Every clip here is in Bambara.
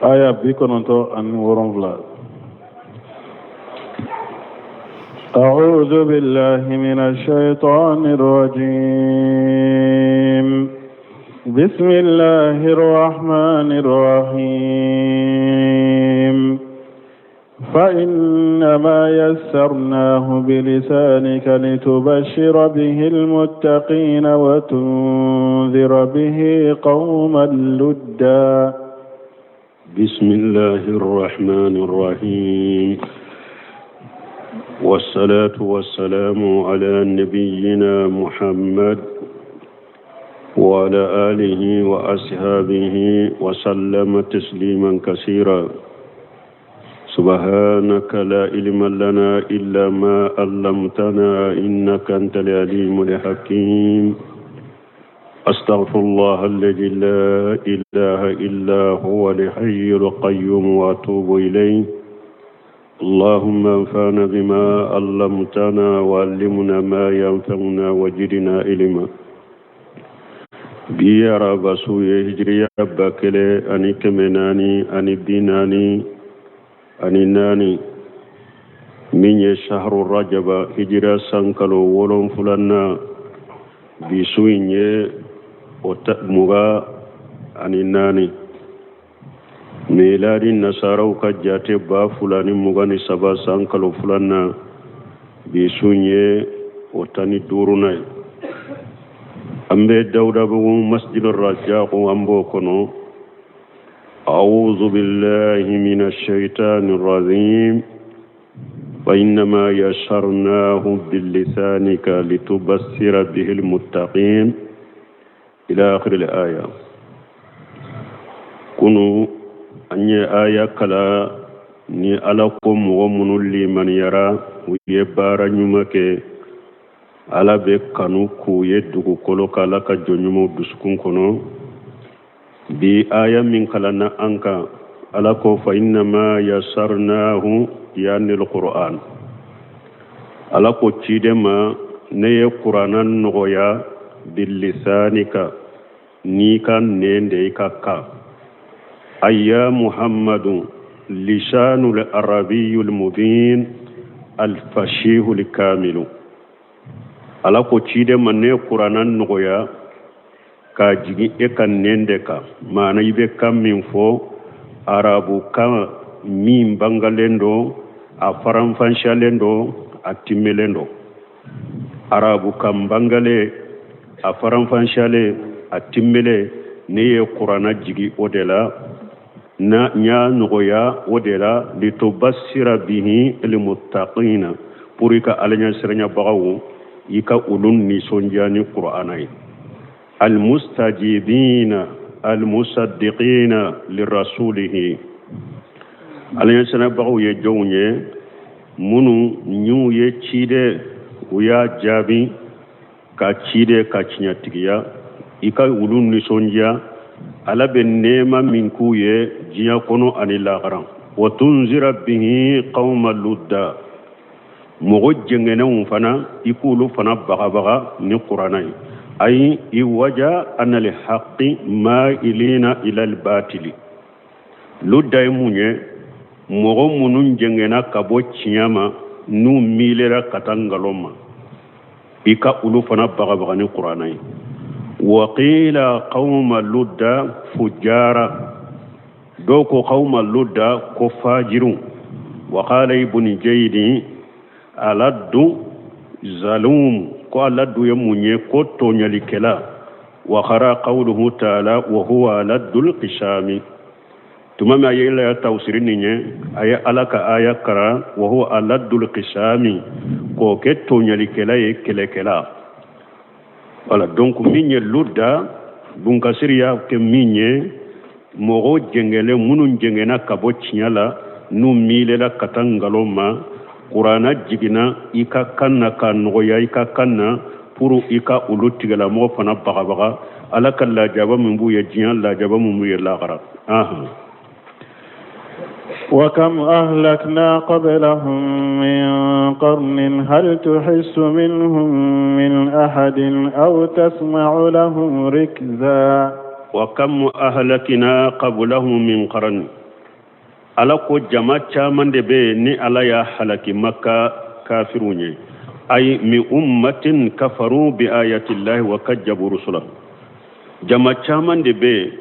Aya 97. أعوذ بالله من الشيطان الرجيم بسم الله الرحمن الرحيم فإنما يسرناه بلسانك لتبشر به المتقين وتنذر به قوما لدا. بسم الله الرحمن الرحيم، والصلاة والسلام على نبينا محمد وعلى آله وأصحابه وسلم تسليما كثيرا. سبحانك لا علم لنا إلا ما علمتنا إنك أنت العليم الحكيم. أستغفر الله الذي لا إله إلا هو الحي القيوم وأتوب إليه. اللهم انفعنا بما علمتنا وعلمنا ما ينفعنا وزدنا علما. Bi araba su ye, hijiriya 1444, min ye shahru rajaba, hijira san kalo wolonfulanan, bi su in ye o 24. Miladi nasaraw ka jate 2023 san kalo filanan, bi su in ye o 15nan ye. An bɛ Dawudabugu Masjid Rajako, an b'o kɔnɔ. أعوذ بالله من الشيطان الرجيم. فإنما يسرناه بلسانك لتبشر به المتقين إلى آخر الآية. Kunu an ye aya kalan ni Ala ko mɔgɔ minnu limaniyara, u ye baara ɲuman kɛ, Ala bɛ kanu k'u ye dugukolo kan, Ala ka jɔn ɲumanw dusukun kɔnɔ. Bi aya min kalanna an kan, Ala ko fa innama yasarnahu, yani alquran. Ala ko ciden ma, ne ye Kurana nɔgɔya bilisanika, n'i ka nɛn de i ka kan. Ayya Muhammadu lisanul arabiyul mubin alfashihul kamilu. Ala ko ciden ma, ne ye Kurana nɔgɔya k'a jigin e ka nɛn de kan, maana i bɛ kan min fɔ, arabu kan min bangalen don, a faranfansiyalen don, a timmelen don. Arabu kan bangalen, a faranfansiyalen, a timmelen, ne ye Kurana jigi o de la, na n y'a nɔgɔya o de la. Litubasira bihi almuttaqina, pour i ka alaɲɛsiranyabagaw, i ka olu nisɔndiya ni Kurana ye. Almustajibina almusaddiqina lirasulihi. Alaɲɛsiranyabagaw ye jɔnw ye? Minnu n'u ye ciden, u y'a jaabi ka ciden ka tiɲɛtigiya. I ka olu nisɔndiya, Ala bɛ nɛɛma min k'u ye diɲɛ kɔnɔ ani lahara. Wa tunzira bihi qawma ludda, mɔgɔ jɛngɛnɛnw fana, i k'olu fana bagabaga ni Kuranna ye. Ayi iwaja anal haqqi ma'ilina ila albatili. Ludda ye mun ye? Mɔgɔ minnu jɛngɛnna ka bɔ tiɲɛ ma, n'u miirila ka taa nkalon ma, i ka olu fana bagabaga ni Kuranna ye. Waqila qawma ludda fujara, dɔw ko qawma ludda ko fajiru. Wa qala ibn jaydi aladdu zalum, ko aladdu ye mun ye? Ko tɔɲalikɛla. Wa qara qawluhu ta'ala wa huwa aladdul qisami. Tuma min a ye la tawsiri nin ye, a ye Ala ka aya karan wa huwa aladdul qisami, k'o kɛ tɔɲalikɛla ye, kɛlɛkɛla. Voilà, donc min ye ludda, Bunkasiri y'a kɛ min ye, mɔgɔ jɛngɛlen minnu jɛngɛnna ka bɔ tiɲɛ la, n'u miirila ka taa nkalon ma. Kuranna jiginna i ka kan na k'a nɔgɔya i ka kan na, pour i ka olu tigilamɔgɔ fana bagabaga, Ala ka lajaba min b'u ye diɲɛ, lajaba min b'u ye lahara. Ahan. وكم أهلكنا قبلهم من قرن هل تحس منهم من أحد أو تسمع لهم ركزا. وكم أهلكنا قبلهم من قرن. Ala ko jama caman de bɛ yen ni Ala y'a halaki Maka kafiriw ye. Ay min ummatin kafaru bi ayatillahi wa kajjabu rusula. Jama caman de bɛ yen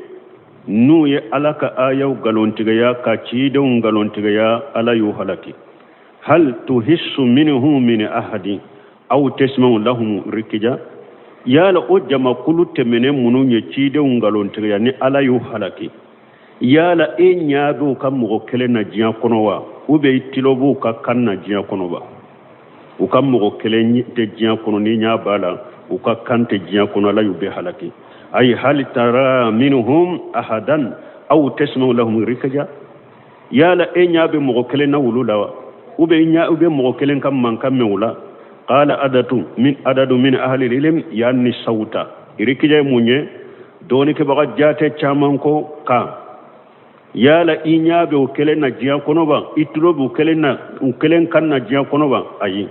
n'u ye Ala ka ayaw nkalontigiya ka cidenw nkalontigiya, Ala y'u halaki. Hal tuhissu minhum min ahadin aw tasma'u lahum rikija. Yala o jamakulu tɛmɛnen minnu ye cidenw nkalontigiya ni Ala y'u halaki, yala e ɲa b'u ka mɔgɔ kelen na diɲɛ kɔnɔ wa, ou bien i tulo b'u ka kan na diɲɛ kɔnɔ wa? U ka mɔgɔ kelen tɛ diɲɛ kɔnɔ ni ɲa b'a la, u ka kan tɛ diɲɛ kɔnɔ, Ala y'u bɛɛ halaki. Ay hal tara minhum ahadan aw tasma'u lahum rikja. Yala e ɲa bɛ mɔgɔ kelen na wulu la wa, ou bien ɲa bɛ mɔgɔ kelen ka mankan mɛn u la? Qala adadu min ahli ilm yanni sawta. Rikja ye mun ye? Dɔɔnikɛbaga jate caman ko kan. Yala i ɲa bɛ o kelen na diɲɛ kɔnɔ wa, i tulo b'u kelen na, u kelen kan na diɲɛ kɔnɔ wa? Ayi.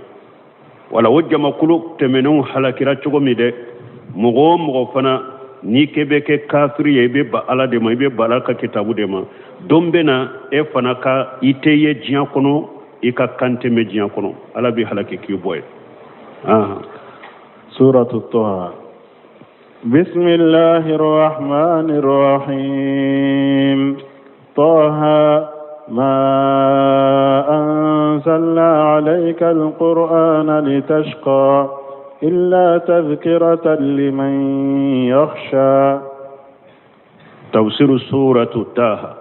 Wala o jamakulu tɛmɛnenw halakira cogo min dɛ, mɔgɔ o mɔgɔ fana n'i k'e bɛ kɛ kafiri ye, i bɛ ba Ala de ma, i bɛ ba Ala ka kitabu de ma, don bɛ na e fana ka i tɛ ye diɲɛ kɔnɔ, i ka kan tɛ mɛn diɲɛ kɔnɔ, Ala bɛ halaki k'i bɔ yen. Suratu Taha. Bismillahir Rahmanir Rahim. Taha ma anzalna alayka al-Qur'ana litashqa illa tadhkiratan liman yakhsha. Tafsiru suratu Taha.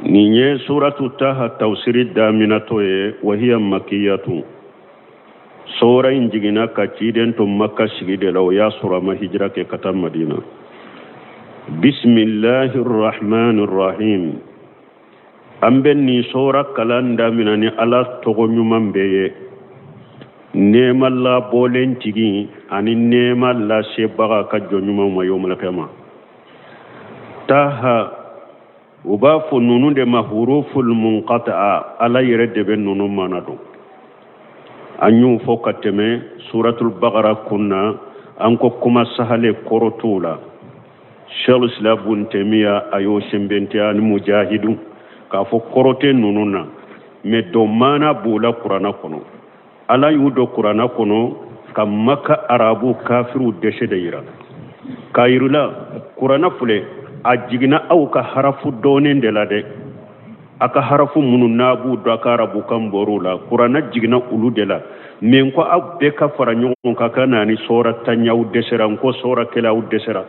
Nin ye suratu Taha tafsiri daminɛtɔ ye, wahiya makiyatu. Sura in jiginna ka ciden to Makka sigi de la, o y'a sɔrɔ a ma hijira kɛ ka taa Madina. Bismillahir Rahmanir Rahim. An bɛ nin sura kalan daminɛ ni Ala tɔgɔ ɲuman bɛɛ ye, nɛɛma labɔlen tigi ani nɛɛma lasebaga ka jɔn ɲumanw ma yawmal qiyama. Taha, u b'a fɔ ninnu de ma huruful munqata'a, Ala yɛrɛ de bɛ ninnu maana dɔn. An y'o fɔ ka tɛmɛ suratul bagara kun na, an ko kuma sahale kɔrɔ t'o la. Sheikhul Islam Ibn Taymiyyah a y'o sɛnbɛntiya ni mujahidu k'a fɔ kɔrɔ tɛ ninnu na, mais dɔ maana b'o la kuranna kɔnɔ. Ala y'u don kuranna kɔnɔ ka Maka arabu kafiriw dɛsɛ de yira, k'a yirila kuranna filɛ a jiginna aw ka harafu dɔɔnin de la dɛ, a ka harafu minnu n'a b'u dɔn, a ka arabukan bɔr'u la, kuranna jiginna olu de la. Mais ko aw bɛɛ ka fara ɲɔgɔn kan ka na ni sɔra tan ye, aw dɛsɛra, n ko sɔra kelen aw dɛsɛra.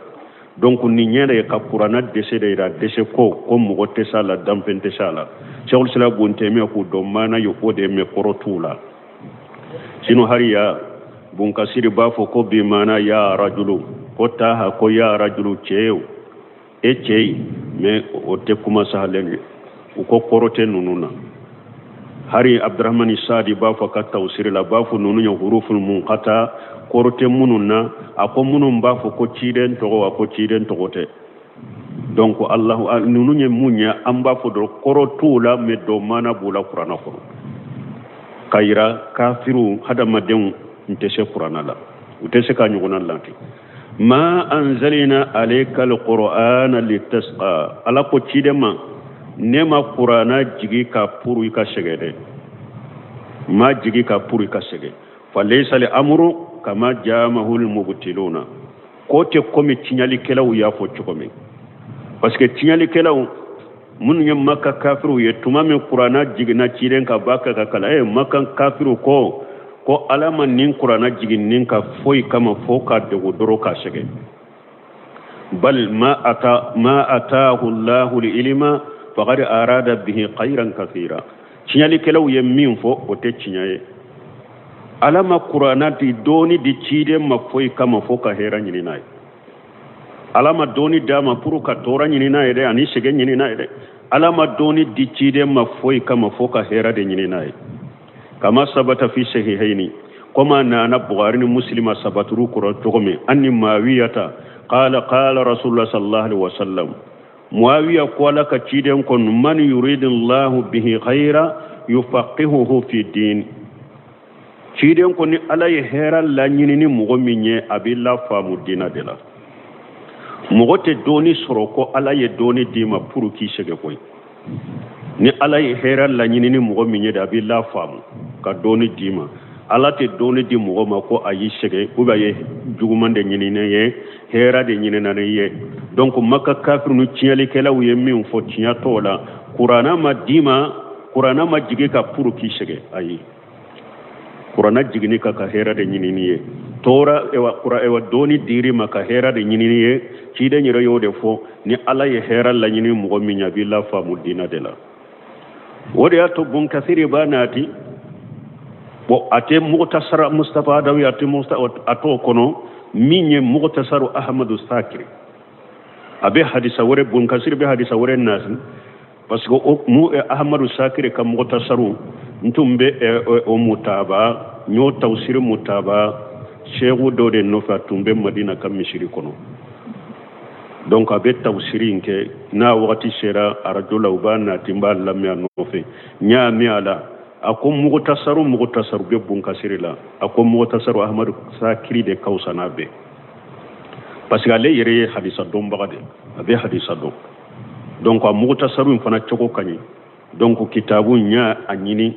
Donc nin ɲɛ de ka kuranna dɛsɛ de yira, dɛsɛ ko mɔgɔ tɛ s'a la, danfɛn tɛ s'a la. Sheikhul Islam Ibn Taymiyyah k'u dɔn maana ye o de ye, mais kɔrɔ t'u la. Sinon hariya Bunkasiri b'a fɔ ko bi maana ya rajulu, ko taha ko ya rajulu cɛ e cɛ ye, mais o tɛ kuma sahalen ye, u ko kɔrɔ tɛ ninnu na. Hari Abdurahmani Sadi b'a fɔ ka tawsiri la, b'a fɔ ninnu ye huruful munqata, kɔrɔ tɛ minnu na. A ko minnu b'a fɔ ko ciden tɔgɔ, a ko ciden tɔgɔ tɛ. Donc Allahu ninnu ye mun ye, an b'a fɔ dɔrɔn kɔrɔ t'u la, mais dɔ maana b'u la kuranna kɔnɔ, ka yira kafiriw hadamadenw n tɛ se kuranna la, u tɛ se ka ɲɔgɔnna lanti. Ma anzalina alayka alqur'ana litasqa. Ala ko ciden ma, ne ma kuranna jigi ka pour i ka sɛgɛn dɛ, ma jigi ka pour i ka sɛgɛn. Fa laysa al amru kama jamahu al mubtiluna, ko tɛ komi tiɲɛlikɛlaw y'a fɔ cogo min. Parce que tiɲɛlikɛlaw minnu ye Maka kafiriw ye, tuma min kuranna jiginna ciden ka ba kɛ ka kalan, Maka kafiriw ko Ala ma nin kuranna jigin nin ka foyi kama fo ka dogo dɔrɔn k'a sɛgɛn. Bal ma ata ma ataahu Allahu ilma faqad arada bihi khayran kathira. Tiɲɛlikɛlaw ye min fɔ, o tɛ tiɲɛ ye. Ala ma kuranna di dɔɔni di ciden ma foyi kama fo ka hɛrɛ ɲini n'a ye. Ala ma dɔɔni d'a ma pour ka tɔɔrɔ ɲini n'a ye dɛ, ani sɛgɛn ɲini n'a ye dɛ. Ala ma dɔɔni di ciden ma foyi kama fo ka hɛrɛ de ɲini n'a ye. Kama sabata fi sahihaini, koma nana Bukhari ni Muslima sabaturu kɔrɔ cogo min, anni Muawiyata qala qala Rasulullah sallallahu alaihi wasallam. Muawiya ko Ala ka ciden ko, man yuridillahu bihi khaira yufaqihuhu fi din. Ciden ko ni Ala ye hɛrɛ laɲini ni mɔgɔ min ye, a b'i lafaamu diinɛ de la. Mɔgɔ tɛ dɔɔni sɔrɔ ko Ala ye dɔɔni d'i ma pour k'i sɛgɛn koyi. Ni Ala ye hɛrɛ laɲini ni mɔgɔ min ye de, a b'i lafaamu ka dɔɔni d'i ma. Ala tɛ dɔɔni di mɔgɔ ma ko a y'i sɛgɛn ou bien a ye juguman de ɲini ne ye, hɛrɛ de ɲinina ne ye. Donc Maka kafiri ni tiɲɛlikɛlaw ye min fɔ tiɲɛ t'o la. Kuranna ma d'i ma, kuranna ma jigin ka pour k'i sɛgɛn, ayi. Kuranna jiginni ka ka hɛrɛ de ɲini ye. Tora ewa kura ewa dɔɔni dir'i ma ka hɛrɛ de ɲini ye. Ciden yɛrɛ y'o de fɔ, ni Ala ye hɛrɛ laɲini mɔgɔ min ye, a b'i lafaamu diinɛ de la. O de y'a to Bun Kasiri b'a nati bon, a tɛ Mukhtasar Mustafa Adawi, a tɛ a t'o kɔnɔ min ye Mukhtasaru Ahmadu Sakiri. A bɛ hadisa wɛrɛ, Bun Kasiri bɛ hadisa wɛrɛ nati, parce que o mu Ahmadu Sakiri ka Mukhtasaru n tun bɛ o mutaba, n y'o tawsiri mutaba seku dɔ de nɔfɛ, a tun bɛ Madina ka misiri kɔnɔ. Donc a bɛ tawsiri in kɛ, n'a wagati sera arajo la, u b'a nati, n b'a lamɛn a nɔfɛ. N y'a mɛn a la, a ko Mukhtasaru Mukhtasaru bɛ Bun Kasiri la, a ko Mukhtasaru Ahmadu Sakiri de ka fisa n'a bɛɛ, parce que ale yɛrɛ ye hadisa dɔnbaga de, a bɛ hadisa dɔn. Donc a Mukhtasaru in fana cogo ka ɲi. Donc kitabu n y'a a ɲini,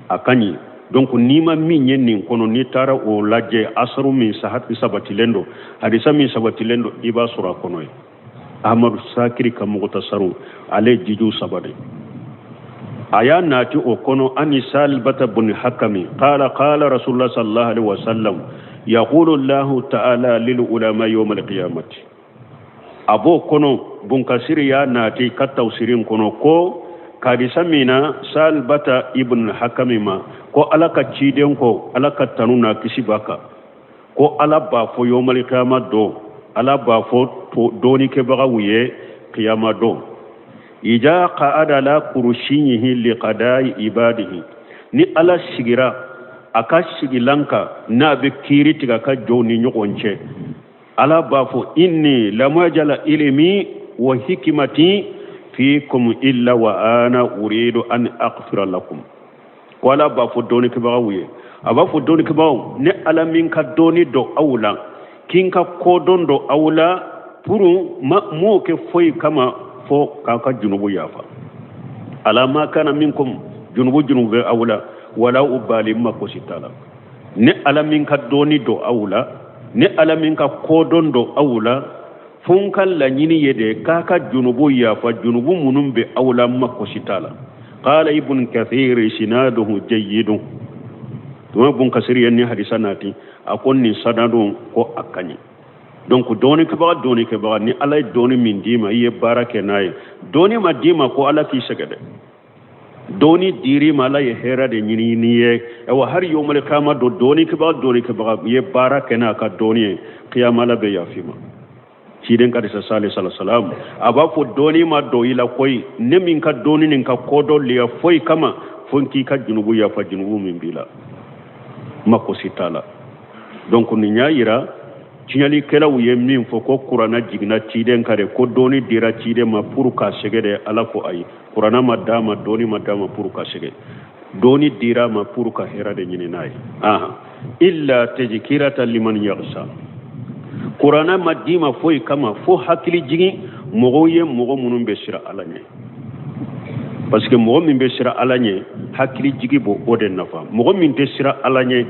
a ka ɲi. Donc n'i ma min ye nin kɔnɔ, n'i taara o lajɛ, asaru min sabatilen don, hadisa min sabatilen don, i b'a sɔrɔ a kɔnɔ ye. Ahmadu Sakiri ka Mukhtasaru, ale jiju 3 de a y'a nati o kɔnɔ. Ani Salibata bun Hakami qala qala Rasulullah sallallahu alaihi wasallam yaqulu Allahu ta'ala lil ulama yawm al-qiyamati. A b'o kɔnɔ, Bun Kasiri y'a nati ka tawsirin kɔnɔ ko kadisa min na Salibata ibn Hakami ma ko Ala ka ciden ko, Ala ka tanu n'a kisi b'a kan, ko Ala b'a fɔ yawmal qiyama don, Ala b'a fɔ dɔɔnikɛbagaw ye qiyama don, ija qa'ada la kursiyihi liqada'i ibadihi, ni Ala sigira a ka sigilan kan n'a bɛ kiiri tigɛ a ka jɔnw ni ɲɔgɔn cɛ, Ala b'a fɔ inni lamajala ilmi wa hikimati fikum illa wa ana uridu an aghfira lakum. Ko Ala b'a fɔ dɔɔnikɛbagaw ye, a b'a fɔ dɔɔnikɛbagaw, ne Ala min ka dɔɔni dɔn aw la, k'i ka kodɔn dɔn aw la, pour m'o kɛ foyi kama fo k'aw ka junubu yafa. Ala ma kana minkum, junubu junubu bɛ aw la, wala ubali ma ko si t'a la. Ne Ala min ka dɔɔni dɔn aw la, ne Ala min ka kodɔn dɔn aw la, fo n ka laɲini ye de k'a ka junubu yafa, junubu minnu bɛ aw la, ma ko si t'a la. Qala Ibn Kathir isnaduhu jayyidun. Tuma Bun Kasiri ye ni hadisa nati, a ko nin sanadun ko a ka ɲi. Donc dɔɔnikɛbaga dɔɔnikɛbaga, ni Ala ye dɔɔni min d'i ma, i ye baara kɛ n'a ye. Dɔɔni ma d'i ma ko Ala k'i sɛgɛn dɛ, dɔɔni dir'i ma, Ala ye hɛrɛ de ɲini n'i ye. Ayiwa, hali yawmal qiyama don, dɔɔnikɛbaga dɔɔnikɛbaga, i ye baara kɛ n'a ka dɔɔni ye, qiyama Ala bɛ yaf'i ma. Ciden ka hadisa sallallahu alaihi wasallam, a b'a fɔ dɔɔni ma don i la koyi, ne min ka dɔɔni nin ka kodɔn liya foyi kama fo n k'i ka junubu yafa, junubu min b'i la, ma ko si t'a la. Donc nin y'a yira tiɲɛlikɛlaw ye min fɔ ko kuranna jiginna ciden kan de, ko dɔɔni dira ciden ma pour k'a sɛgɛ de, Ala ko ayi, kuranna ma d'a ma, dɔɔni ma d'a ma pour k'a sɛgɛ, dɔɔni dira a ma pour ka hɛrɛ de ɲini n'a ye. Illa tazkirata liman yakhsha, kuranna ma d'i ma foyi kama fo hakili jigin mɔgɔw ye, mɔgɔ minnu bɛ siran Ala ɲɛ. Parce que mɔgɔ min bɛ siran Ala ɲɛ, hakili jigi b'o o de nafa. Mɔgɔ min tɛ siran Ala ɲɛ,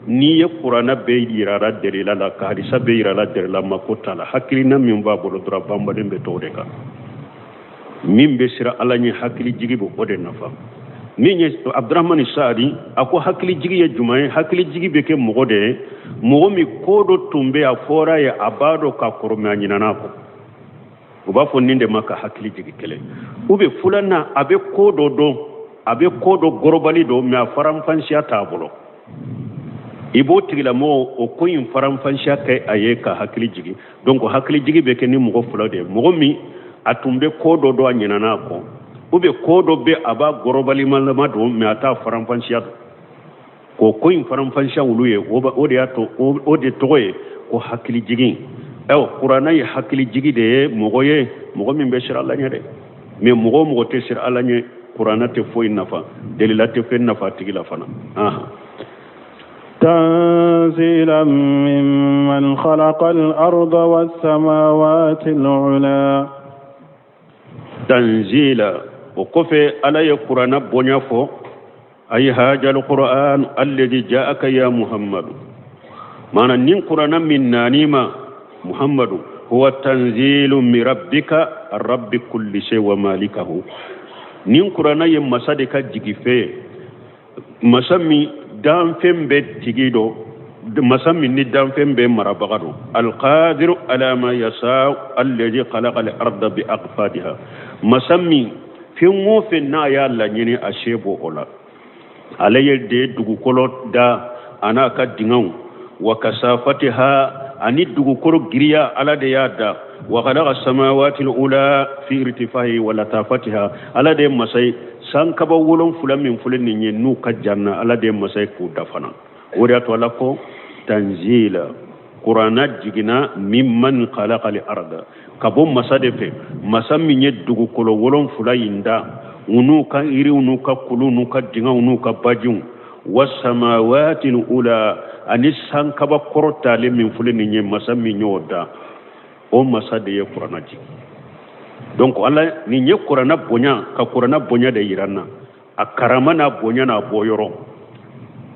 n'i ye kuranna bɛɛ yirara delila la, ka hadisa bɛɛ yirala delila, mako t'a la. Hakilina min b'a bolo dɔrɔn, banbalen bɛ t'o de kan. Min bɛ siran Ala ɲɛ, hakili jigi b'o o de nafa. Min ye Abdurahmani Saadi, a ko hakili jigi ye jumɛn ye? Hakili jigi bɛ kɛ mɔgɔ de ye, mɔgɔ min ko dɔ tun bɛ a fɔra ye, a b'a dɔn ka kɔrɔ, mɛ a ɲinɛna a kɔ. U b'a fɔ nin de ma ka hakili jigi kelen. U bɛ filanan, a bɛ ko dɔ dɔn, a bɛ ko dɔ gɔrɔbali dɔn, mɛ a faranfansiya t'a bolo. I b'o tigilamɔgɔ o ko in faranfansiya kɛ a ye ka hakili jigi. Donc hakili jigi bɛ kɛ ni mɔgɔ fila de ye, mɔgɔ min a tun bɛ ko dɔ dɔn, a ɲinɛna a kɔ, ou bien ko dɔ bɛ a b'a gɔrɔbalimalama dɔn, mɛ a t'a faranfansiya dɔn. K'o ko in faranfansiya olu ye, o de y'a to o de tɔgɔ ye ko hakili jigin. Ayiwa, kuranna ye hakili jigi de ye mɔgɔ ye, mɔgɔ min bɛ siran Ala ɲɛ dɛ. Mɛ mɔgɔ o mɔgɔ tɛ siran Ala ɲɛ, kuranna tɛ foyi nafa, delila tɛ fɛn nafa a tigi la fana. تنزيلا ممن خلق الأرض والسماوات العلى. تنزيلا O kɔfɛ Ala ye kuranna bonya fɔ, ay hajal qur'an alladhi ja'aka ya Muhammadu, maana nin kuranna min nan'i ma Muhammadu, huwa tanzilu min rabbika rabbi kulli shay wa malikahu. Nin kuranna ye masa de ka jigifɛn ye, masa min danfɛn bɛɛ tigi don, masa min ni danfɛn bɛɛ marabaga don. Alqadiru ala ma yasa alladhi khalaqa al-arda bi aqfadiha, masa min fɛn o fɛn n'a y'a laɲini a se b'o o la. Ale ye de dugukolo da a n'a ka dingɛw, wa kasafatiha, ani dugukolo giriya Ala de y'a da. Wa khalaqa samawati al-ula fi irtifahi wa latafatiha, Ala de ye masa ye sankaba 7 min filɛ nin ye n'u ka jan na, Ala de ye masa ye k'u da fana. O de y'a to Ala ko tanzila, kuranna jiginna mimman khalaqa al-arda, ka bɔ masa de fɛ, masa min ye dugukolo 7 in da, u n'u ka yiriw n'u ka kuluw n'u ka dingɛw n'u ka bajiw, wasamawati al-ula, ani sankaba kɔrɔtalen min filɛ nin ye, masa min y'o da, o masa de ye kuranna jigin. Donc Ala nin ye kuranna bonya, ka kuranna bonya de yira n na, a karama n'a bonya n'a bɔyɔrɔ,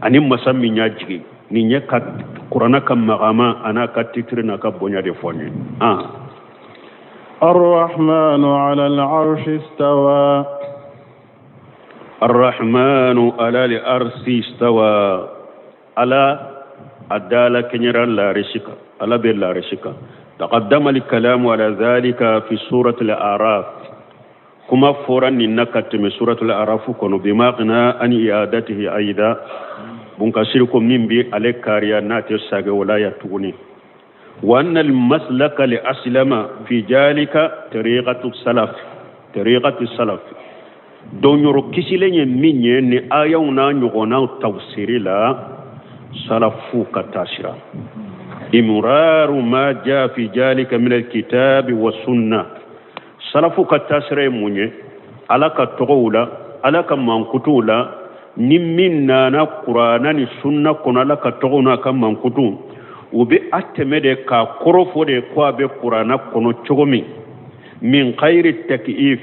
ani masa min y'a jigin. Nin ye ka kuranna ka magama a n'a ka titiri n'a ka bonya de fɔ n ye. الرحمن على العرش استوى. الرحمن على العرش استوى. على أدالة كنيرا لا رشك، على بلا رشك. تقدم الكلام على ذلك في سورة الأعراف، كما فورا نكت من سورة الأعراف كنو بما قنا أن إعادته أيضا. بنكسركم من بي على كاريا ناتي الساقة ولا يتوني. وأن المسلك لأسلم في ذلك طريقة السلف، طريقة السلف. دون يركسلين من ين آيونا نغنا تفسير لا سلفو كتاشرا. إمرار ما جاء في ذلك من الكتاب والسنة. سلفو كتاشرا مني على كتغولا على كمانكتولا نمنا نانا قرآن السنة كنا لك تغونا كمانكتو. u bɛ a tɛmɛ de k'a kɔrɔ fɔ de ko a bɛ kuranna kɔnɔ cogo min, min khayri takyif,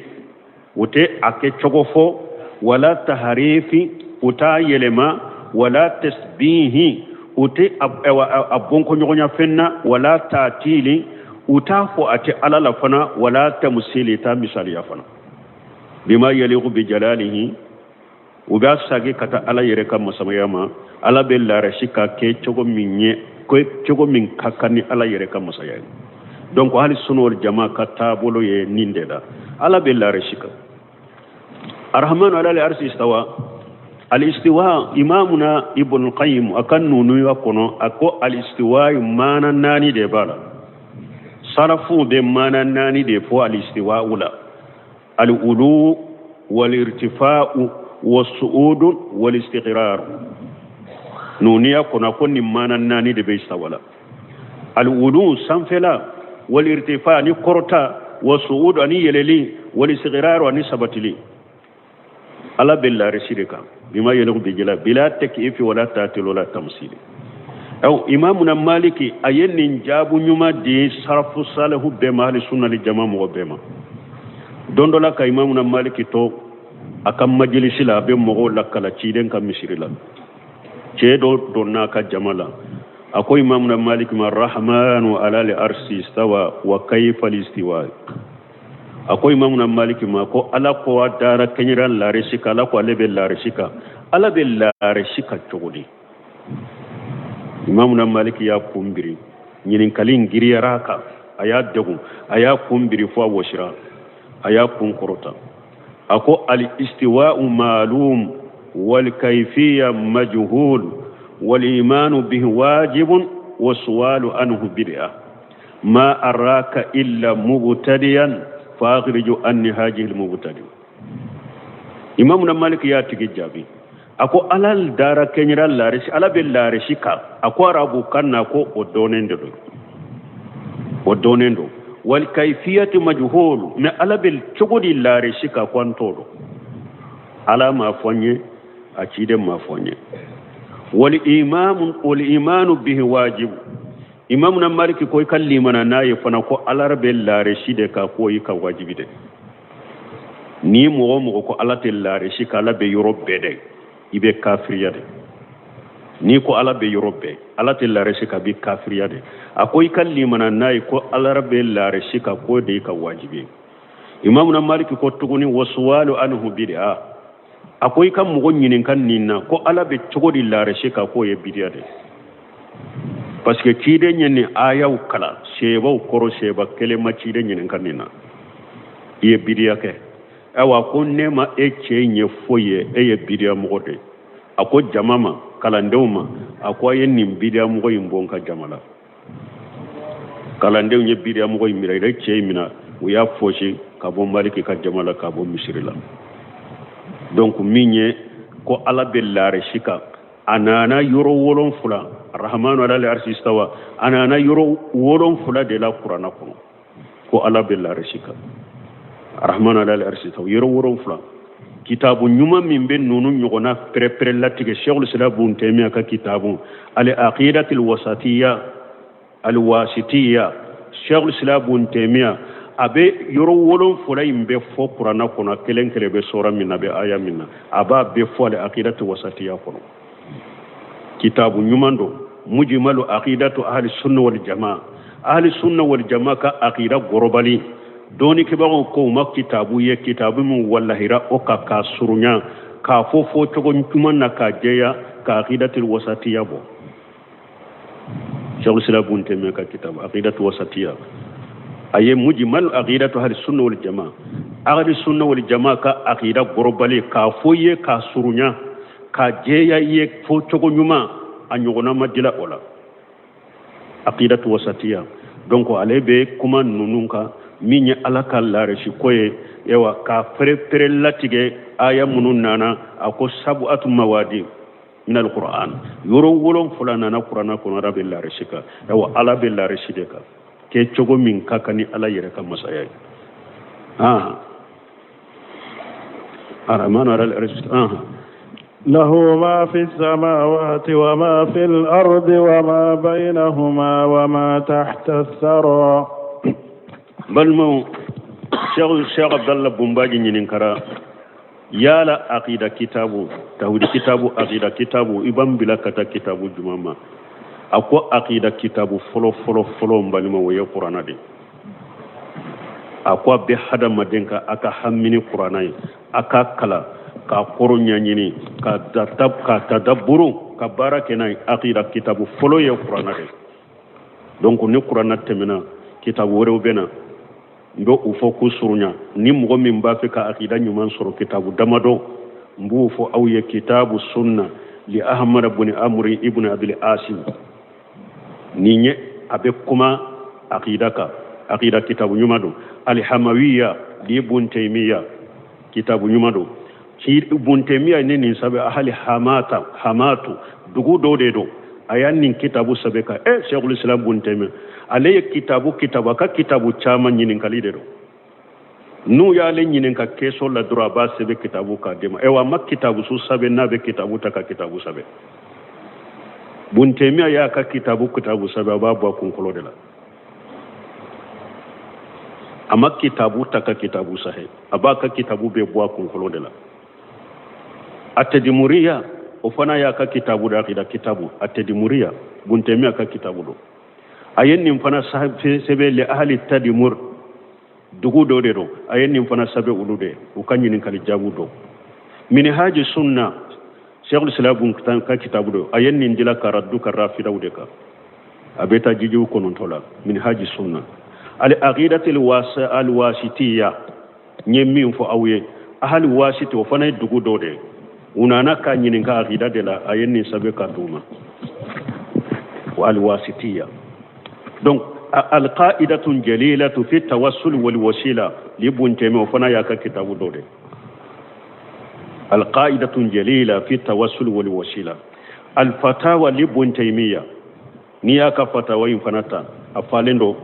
u tɛ a kɛ cogo fɔ, wala taharifi, u t'a yɛlɛma, wala tasbihi, u tɛ a bɔnkɔɲɔgɔnya fɛn na, wala taatili, u t'a fɔ a tɛ Ala la fana, wala tamsili, t'a misaliya fana. Bima yaliqu bi jalalihi, u b'a sagi ka taa Ala yɛrɛ ka masamaya ma. Ala bɛ laarasi ka kɛ cogo min ye, ko cogo min ka kan ni Ala yɛrɛ ka masaya ye. Donc hali sunna wal jama ka taabolo ye nin de la, Ala bɛ laarasi kan. Arrahmanu ala al-arsi istawa. Al-istiwa, imamuna Ibn Qayyim a ka nunuya kɔnɔ, a ko al-istiwa maana 4 de b'a la. Salafu bɛ maana 4 de fɔ al-istiwa la. Al-ulu wal-irtifa'u was-su'ud wal-istiqrar. Nuniya kɔnɔ ko nin maana 4 de bɛ istawa la. Al-ulu sanfɛla, wal-irtifa ani kɔrɔta, was-su'ud ani yɛlɛli, wal-istiqrar ani sabatili. Ala bɛ laarisi de kan, bima yaliqu bi jalali, bila takyifi wala ta'til wala tamsili. Aw imamuna Maliki a ye nin jaabu ɲuman di sarafu salihu bɛɛ ma, hali sunna ni jama mɔgɔ bɛɛ ma. Don dɔ la ka imamuna Maliki to a ka majilisi la, a bɛ mɔgɔw lakala ciden ka misiri la. Cɛ dɔ donna a ka jama la, a ko imamuna Maliki ma, rahmanu ala al-arsi istawa wa kayfa al-istiwa. A ko imamuna Maliki ma ko Ala ko a dara kɛɲɛra laarisi kan, Ala ko ale bɛ laarisi kan, Ala bɛ laarisi kan cogo di? Imamuna Maliki y'a kun biri, ɲininkali in giriyara a kan, a y'a degun, a y'a kun biri fo a wɔsira, a y'a kun kɔrɔta. A ko al-istiwa'u ma'lum wal kayfiyya majhul wal imanu bihi wajibun wa su'alu anhu bid'ah. Ma araka illa mubtadiyan fa akhriju anni hadhihi al-mubtadi. Imamuna Maliki y'a tigi jaabi, a ko Ala dara kɛɲɛra laarisi, Ala bɛ laarisi kan. A ko arabu kan na ko o dɔnnen de don, o dɔnnen don. Wal kayfiyatu majhul, mais Ala bɛ cogo di laarisi kan ko an t'o dɔn. Ala m'a fɔ n ye, a ciden m'a fɔ n ye. Wal imamu wal imanu bihi wajib. Imamuna Maliki ko i ka limana n'a ye fana ko Ala bɛ laarisi de kan, k'o y'i ka wajibi de. Ni mɔgɔ o mɔgɔ ko Ala tɛ laarisi kan, Ala bɛ yɔrɔ bɛɛ dɛ, i bɛ kafiriya de. N'i ko Ala bɛ yɔrɔ bɛɛ, Ala tɛ laarisi kan, a bɛ kafiriya de. A ko i ka limana n'a ye ko Ala bɛ laarisi kan, k'o de y'i ka wajibi ye. Imamuna Maliki ko tuguni wasuwalu anhu bid'a. A ko i ka mɔgɔ ɲininka nin na ko Ala bɛ cogo di laarisi kan, k'o ye bidiya de. Parce que ciden ye nin ayaw kalan seebaw kɔrɔ, seeba kelen ma ciden ɲininka nin na, i ye bidiya kɛ. Ayiwa, ko ne ma e cɛ in ye foyi ye, e ye bidiya mɔgɔ de ye. A ko jama ma, kalandenw ma, a ko a ye nin bidiya mɔgɔ in bɔ n ka jama la. Kalandenw ye bidiya mɔgɔ in minɛ, yɛrɛ cɛ in minɛ, u y'a fɔsi ka bɔ Maliki ka jama la, ka bɔ misiri la. Donc min ye ko Ala bɛ laarisi kan, a nana yɔrɔ 7, Arahamanu alal arsi istawa, a nana yɔrɔ 7 de la Kurana kɔnɔ ko Ala bɛ laarisi kan. Arahamanu alal arsi istawa, yɔrɔ 7. Kitabu ɲuman min bɛ ninnu ɲɔgɔnna pɛrɛpɛrɛ latigɛ, Sheikhul Islam Ibn Taymiyyah ka kitabu al aqidatul wasatiyya alwasitiya, Sheikhul Islam Ibn Taymiyyah a bɛ yɔrɔ 7 in bɛɛ fɔ Kurana kɔnɔ, kelen kelen bɛ sɔra min na, a bɛ aya min na, a b'a bɛɛ fɔ al aqidatu wasatiya kɔnɔ. Kitabu ɲuman don, mujmalu aqidatu ahli sunna wal jamaa. Ahli sunna wal jamaa ka aqida gɔrɔbali, dɔnnikɛbagaw ko u ma kitabu ye kitabu min walahira o ka k'a surunya k'a fɔ fɔcogo ɲuman na k'a jɛya ka aqidatul wasatiya bɔ. Sheikhul Islam Ibn Taymiyyah ka kitabu aqidatu wasatiya, a ye mujmal aqidatu ahli sunna wal jamaa, ahli sunna wal jamaa ka aqida gɔrɔbali k'a fɔ i ye k'a surunya k'a jɛya i ye fɔcogo ɲuman, a ɲɔgɔnna ma dila o la. Aqidatu wasatiya. Donc ale bɛ kuma ninnu kan min ye Ala ka laarisi ko ye, yawa k'a pɛrɛpɛrɛ latigɛ aya minnu nana, a ko sabu'atu mawadi min al-Qur'an, yɔrɔ 7 nana Kurana kɔnɔ Ala bɛ laarisi kan. Yawa Ala bɛ laarisi de kan kɛ cogo min ka kan ni Ala yɛrɛ ka masaya ye. Arahmanu alal arshi. له ما في السماوات وما في الأرض وما بينهما وما تحت الثرى. Balimaw, Cheikh Abdallah Bumbaji ɲininkara yala aqida kitabu, tawhid kitabu, aqida kitabu, i b'an bila ka taa kitabu jumɛn ma? A ko aqida kitabu fɔlɔ fɔlɔ fɔlɔ, n balimaw, o ye Kurana de. A ko a bɛ hadamaden ka a ka hami ni Kurana ye, a k'a kalan, k'a kɔrɔ ɲɛɲini, k'a tadabburu, ka baara kɛ n'a ye. Aqida kitabu fɔlɔ ye Kurana de. Donc ni Kurana tɛmɛna, kitabu wɛrɛw bɛ na, n bɛ u fɔ k'u surunya. Ni mɔgɔ min b'a fɛ ka aqida ɲuman sɔrɔ, kitabu damadɔ n b'o fɔ aw ye. Kitabu sunna li Ahmad ibn Amri ibn Abil Asim, nin ye a bɛ kuma aqida kan, aqida kitabu ɲuman don. Alhamawiya li Ibn Taymiya, kitabu ɲuman don. Ibn Taymiya ni nin sɛbɛn ahali hamata, hamatu dugu dɔ de don, a y'a nin kitabu sɛbɛn ka Sheikhul Islam Ibn Taymiya, ale ye kitabu, a ka kitabu caman ɲininkali de don. N'u y'ale ɲininka keso la dɔrɔn, a b'a sɛbɛn kitabu k'a d'e ma. Ayiwa, a ma kitabu su sɛbɛn n'a bɛ kitabu ta ka kitabu sɛbɛn. Ibn Taymiya y'a ka kitabu sɛbɛn, a b'a bɔ a kunkolo de la. A ma kitabu ta ka kitabu sɛbɛn, a b'a ka kitabu bɛɛ bɔ a kunkolo de la. A tadimuriya, o fana y'a ka kitabu da, akida kitabu a tadimuriya, Ibn Taymiya ka kitabu don. A ye nin fana sɛbɛn li ahli tadimur, dugu dɔ de don, a ye nin fana sɛbɛn olu de, u ka ɲininkali jaabu don. Minhaji sunna, Sheikhul Islam Ibn ka kitabu don, a ye nin dila ka raddu ka rafidaw de kan, a bɛ taa jijiw kɔnɔntɔ la. Minhaji sunna al aqidatul alwasitiya, n ye min fɔ aw ye, ahli wasiti, o fana ye dugu dɔ de ye, u nana k'a ɲininka aqida de la, a ye nin sɛbɛn ka d'u ma, wa alwasitiya. Donc alqaidatun jalilatu fi tawassul wal wasila li Ibn Taymiyyah, o fana y'a ka kitabu dɔ de. Alqaidatun jalila fi tawassul wal wasila. Alfatawa li Ibn Taymiyyah, n'i y'a ka fatawa in fana ta, a falen don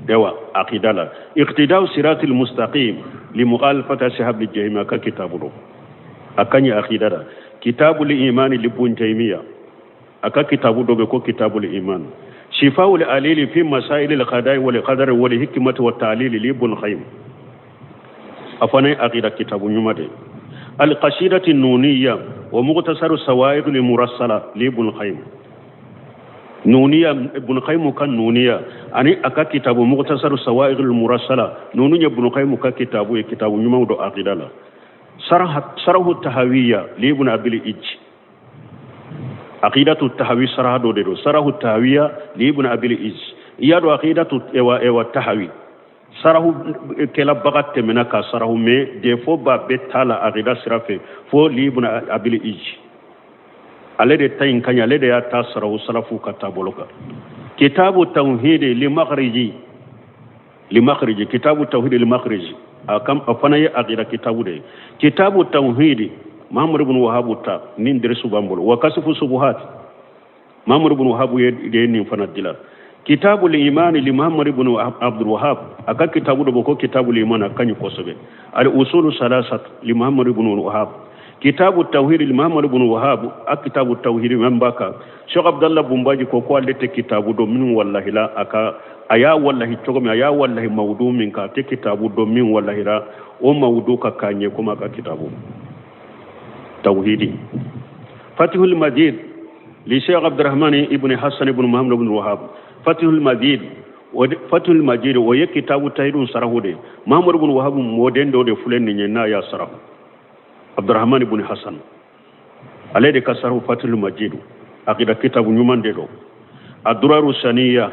yawa aqida la. Iqtida'u siratil mustaqim li mukhalafati ashabil jahim, a ka kitabu don, a ka ɲi aqida la. Kitabul iman li Ibn Taymiyyah, a ka kitabu dɔ bɛ ko kitabul iman. Shifa'ul alili fi masail al qada'i wal qadar wal hikmati wat ta'lil li Ibn Qayyim. A fana ye aqida kitabu ɲuman de ye. Alqasidati nuniya wa mughtasaru sawaiq li murassala li Ibn Qayyim. Nuniya, Ibn Qayyim ka nuniya ani a ka kitabu mughtasaru sawaiq li murassala, nunu ye Ibn Qayyim ka kitabu ye, kitabu ɲumanw don aqida la. Sarahu tahawiya li Ibn Abil Ij, aqidatu tahawi saraha dɔ de don, sarahu tahawiya li Ibn Abil Ij. I y'a dɔn aqidatu ewa tahawi sarahu kɛlabaga tɛmɛna ka sarahu, mais défaut ba bɛɛ t'a la aqida sira fɛ fo li Ibn Abil Ij. Ale de ta in ka ɲi, ale de y'a ta sarahu salafu ka taabolo kan. Kitabu tawhidi li makhriji, li makhriji, kitabu tawhidi li makhriji, a kam a fana ye aqida kitabu de ye. Kitabu tawhidi Muhammad ibn Wahhab ta nin derisu b'an bolo. Wa kasifu subuhat, Muhammad ibn Wahhab ye de nin fana dila. Kitabu al-iman li Muhammad ibn Abdul Wahhab, a ka kitabu dɔ bɔ ko kitabu al-iman, a ka ɲi kosɛbɛ. Al usulu salasat li Muhammad ibn Wahhab. Kitabu tawhid li Muhammad ibn Wahhab, a kitabu tawhid men b'a kan. Cheikh Abdallah Bumbaji ko ko ale tɛ kitabu dɔn minnu wallahi la, a ka a y'a wallahi cogo min, a y'a wallahi mawudu min kan, a tɛ kitabu dɔn min wallahi la o mawudu ka k'a ɲɛ komi a ka kitabu tawhidi. Fatihul Majid li Cheikh Abdurrahman ibn Hassan ibn Muhammad ibn Wahhab. Fatihul Majid, Fatihul Majid o ye kitabu tawhidun sarahu de. Muhammad ibn Wahhab mɔden dɔ de filɛ nin ye n'a y'a sarahu, Abdurrahman ibn Hassan, ale de ka sarahu Fatihul Majid, aqida kitabu ɲuman de don. Aduraru saniya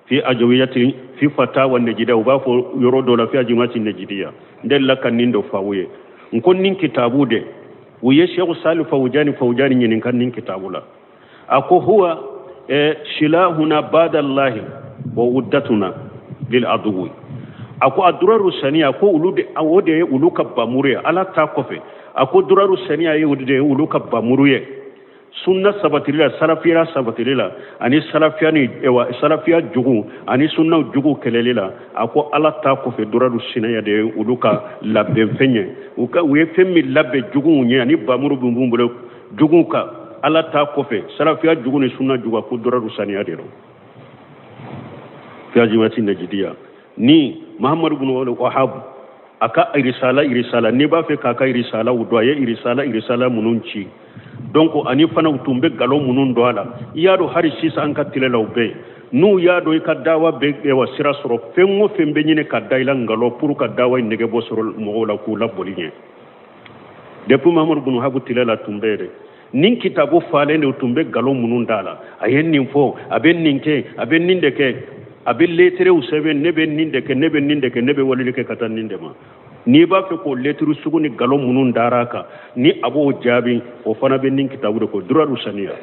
fi ajawiyati fi fatawa najidiya, u b'a fɔ yɔrɔ dɔ la fi ajawiyati najidiya. N delila ka nin dɔ f'aw ye, n ko nin kitabu de u ye Cheikh Salih Fawjani Fawjani ɲininka nin kitabu la, a ko huwa silahuna badallahi wa uddatuna lil aduwi. A ko aduraru saniya, ko olu de, o de ye olu ka bamuru ye Ala ta kɔfɛ. A ko duraru saniya ye o de ye olu ka bamuru ye sunna sabatili la, salafiya sabatili la, ani salafiya ni ewa salafiya jugu ani sunna jugu kɛlɛli la. A ko Ala ta kɔfɛ duraru saniya de ye olu ka labɛnfɛn ye, u ka u ye fɛn min labɛn juguw ɲɛ ani bamuru min b'u bolo juguw kan, Ala ta kɔfɛ salafiya jugu ni sunna jugu, a ko duraru saniya de don. Fi ajimati najidiya ni Muhammad ibn Wahhab a ka irisala irisala, n'i b'a fɛ k'a ka irisalaw dɔn, a ye irisala irisala minnu ci, donc ani fana u tun bɛ nkalon minnu don a la. I y'a dɔn hali sisan an ka tile la u bɛ yen, n'u y'a dɔn i ka dawa bɛ wa sira sɔrɔ, fɛn o fɛn bɛ ɲini ka da i la nkalon pour ka dawa in nege bɔ sɔrɔ mɔgɔw la k'u laboli ɲɛ. Depuis Muhammad ibn Wahhab tile la tun bɛ yen dɛ, nin kitabu falen de tun bɛ nkalon minnu da la, a ye nin fɔ, a bɛ nin kɛ, a bɛ nin de kɛ, a bɛ letterew sɛbɛn, ne bɛ nin de kɛ, ne bɛ nin de kɛ, ne bɛ walili kɛ ka taa nin de ma. N'i b'a fɛ k'o lettre sugu ni nkalon minnu dara a kan ni a b'o jaabi, o fana bɛ nin kitabu de kɔ duraru saniya.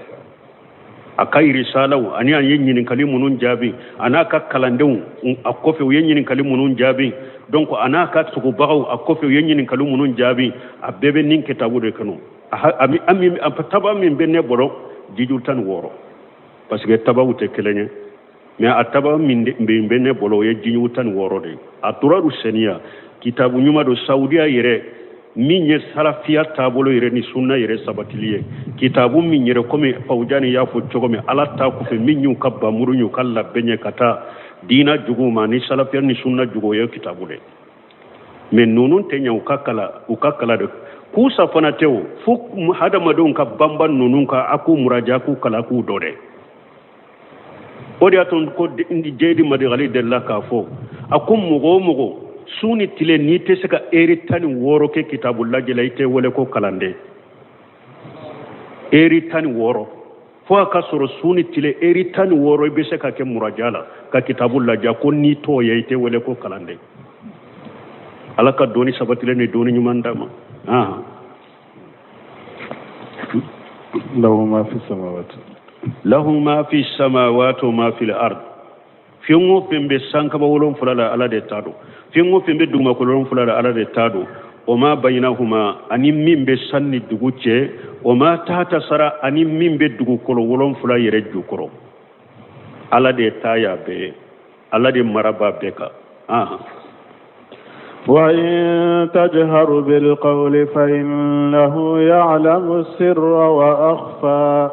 A ka irisalaw ani a ye ɲininkali minnu jaabi, a n'a ka kalandenw a kɔfɛ u ye ɲininkali minnu jaabi, donc a n'a ka tugubagaw a kɔfɛ u ye ɲininkali minnu jaabi, a bɛɛ bɛ nin kitabu de kɔnɔ. A taba min bɛ ne bolo jiju 16, parce que tabaw tɛ kelen ye, mais a taba min bɛ ne bolo o ye jiju 16 de ye. A duraru saniya kitabu ɲuman don. Saudiya yɛrɛ min ye salafiya taabolo yɛrɛ ni sunna yɛrɛ sabatili ye, kitabu min yɛrɛ komi Fawjani y'a fɔ cogo min, Ala ta kɔfɛ min y'u ka bamuru y'u ka labɛn ye ka taa diina juguw ma ni salafiya ni sunna jugu, o ye kitabu de. Mais ninnu tɛ ɲɛ u ka kala, u ka kala de kusa fana tɛ o, fo hadamadenw ka banba ninnu ka a k'u muraja k'u kala k'u dɔ dɛ. O de y'a to ko Jeyidi Madigali delila k'a fɔ, a ko mɔgɔ o mɔgɔ su ni tile n'i tɛ se ka eri 16 kɛ kitabu lajɛ la, i tɛ wele ko kalanden. Eri 16, fo a ka sɔrɔ su ni tile eri 16 i bɛ se ka kɛ muraja la ka kitabu lajɛ, ko n'i t'o ye i tɛ wele ko kalanden. Ala ka dɔnni sabatilen ni dɔnni ɲuman d'a ma. Lahu ma fi samawati, lahu ma fi samawati wa ma fil ard. Fɛn o fɛn bɛ sankaba 7 la, Ala de ta don. Fɛn o fɛn bɛ dugumakolo 7 la, Ala de ta don. O ma bayinahuma, ani min bɛ san ni dugu cɛ, o ma tahta sara, ani min bɛ dugukolo 7 yɛrɛ jukɔrɔ, Ala de ta y'a bɛɛ ye, Ala de mara b'a bɛɛ kan. وإن تجهر بالقول فإنه يعلم السر وأخفى.